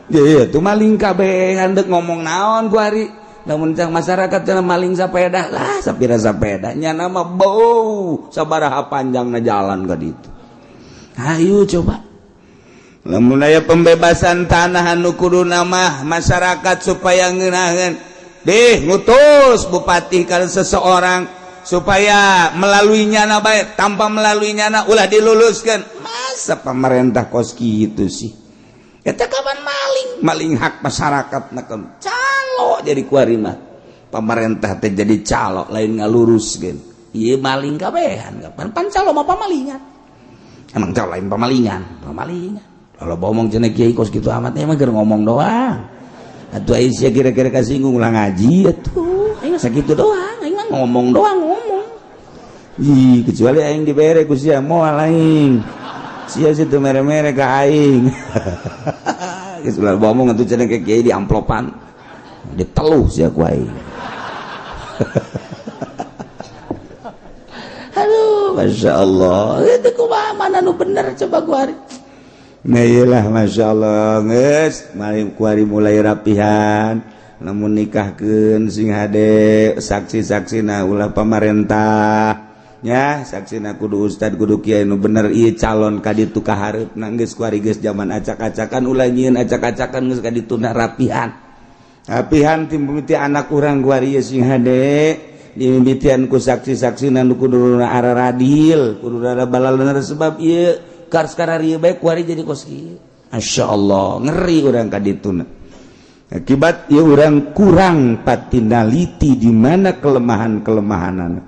Ya, ya tuh maling kabeh. Dek ngomong naon ku hari namun cang masyarakat cenah maling sepeda lah, sapira sepeda nya nama bau sabaraha panjangna jalan ka ditu. Ayo coba lamun aya pembebasan tanah anu kudu nama masyarakat supaya ngeunaheun deh, ngutus bupati kalau seseorang supaya melalui nyana baik, tanpa melalui nyana ulah diluluskan. Masa pemerintah kos gitu sih? Eta kapan maling maling hak masyarakat nakem calo jadi kuari mah pemerintah teh jadi calo, lain ngaluruskeun. Ieu maling kabehan. Kapan pan calo mah pamalingan, emang calo lain pamalingan? Pamalingan. Kalau ngomong cenah kiai kos gitu amat, emang keur ngomong doang. Atuh Aisyah kira-kira kasinggung, ulah ngaji atuh. Aing sakitu doang, aing mah ngomong doang, ngomong. Ih, kecuali aing dibere ku sia, moal aing. Sia situ mere-mere ka aing. Geus ulah ngomong atuh, cenah ke kiai di amplopan. Diteluh sia ku aing. Aduh, Masya Allah. Itu kumaha, mana nu bener coba kuari? Nah iyalah, Masya Allah, geus kuari mulai rapihan. Namun nikahkeun sing hade saksi-saksi, nah ulah pamarentah ya, saksi na kudu ustad, kudu kiai nu bener. Ieu calon ka ditu ka hareupna, geus kuari geus zaman acak-acakan, ulah nyieun acak-acakan, geus ka dituna rapihan. Rapihan ti mimiti anak urang kuari sing hade dimimitian ku saksi-saksi nu kudu aradil, kudu balalener, sebab ieu kars kararieu bae kuari jadi kos kieu. Masya Allah, ngeri urang ka dituna akibat ieu urang kurang patinaliti di mana kelemahan-kelemahanan.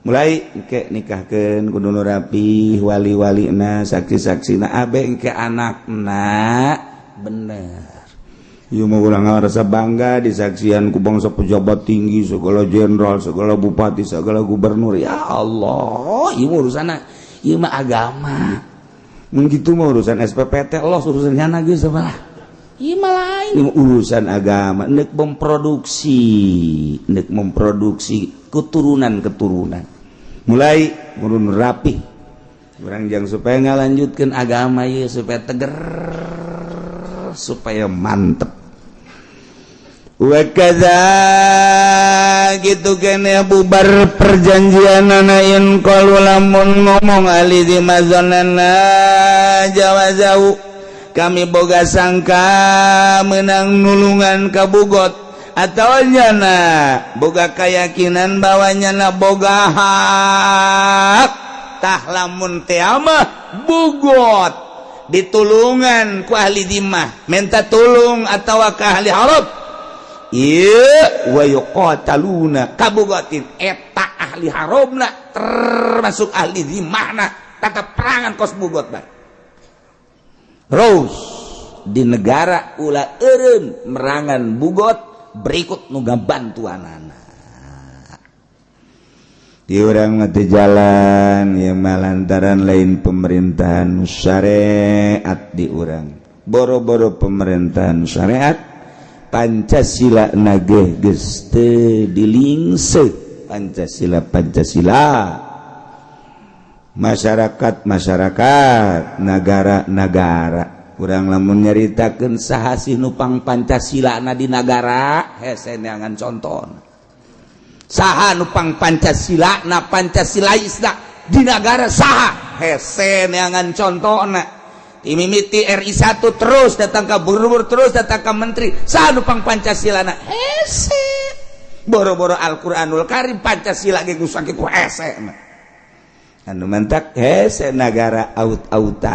Mulai ke nikahkeun kudu nu rapi, wali-walina, saksi-saksina, abe ke anakna bener. Ieu mah urang rasa bangga disaksian ku bangsa pejabat tinggi, segala jenderal, segala bupati, segala gubernur. Ya Allah, ieu mah urusanna, ieu mah agama. Mun kitu mah urusan SPPT los, urusan nyana geus sabalah. Ieu mah lain, ieu mah urusan agama, neuk memproduksi keturunan-keturunan. Mulai murun rapih. Urang jang supaya ngalanjutkeun agama ieu, supaya teger, supaya mantep. Wakaza gitu kene bubar perjanjian in qalu, lamun ngomong ahli dzimah zannanna jawazahu, kami boga sangka menang nulungan ka bughot atau nyana boga keyakinan bahwa nyana boga hak. Tah, lamun teh mah bughot ditulungan ku ahli dzimah, minta tulung atau ke ahli harb ieu, wa yuqataluna kabughotin, eta ahli harbna termasuk ahli dzimahna tetap perangan kos bughot bae. Terus di negara ulah eureun merangan bughot, berikut nu bantuanana di urang mati jalan ya, lantaran lain pemerintahan syariat di urang. Boro-boro pemerintahan syariat, Pancasila nage geus teu dilingse. Pancasila, Pancasila, masyarakat, masyarakat, negara, negara. Kurang lamun nyaritakeun saha sih nupang Pancasila na di nagara, hese neangan contoh. Saha nupang Pancasila na, Pancasilais na di nagara saha? Hese neangan contohna. Mimiti RI 1 terus datang ke gubernur, terus datang ke menteri, saha nupang Pancasila na? Hese. Boro-boro Al-Qur'anul Karim, Pancasila ge ku hese. Anu mantak hese nagara aut-autan.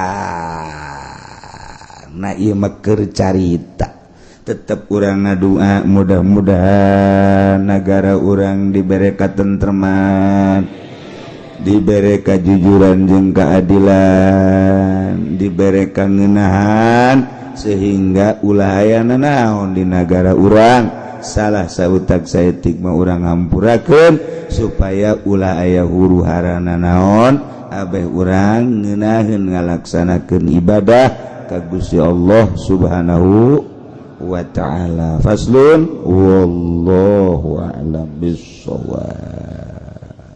Nah, ieu mah keur carita. Tetep urang ngadua, mudah-mudahan negara urang dibere katentreman, dibere kajujuran jeung keadilan, dibere kangenahan, sehingga ulah aya naon di negara urang salah sautak saeutik mah urang ngampurakeun, supaya ulah aya huru hara naon, abeh urang ngeunaheun ngalaksanakeun ibadah ka Gusti Allah Subhanahu wa ta'ala. Faslun, wallahu a'lam bissawab.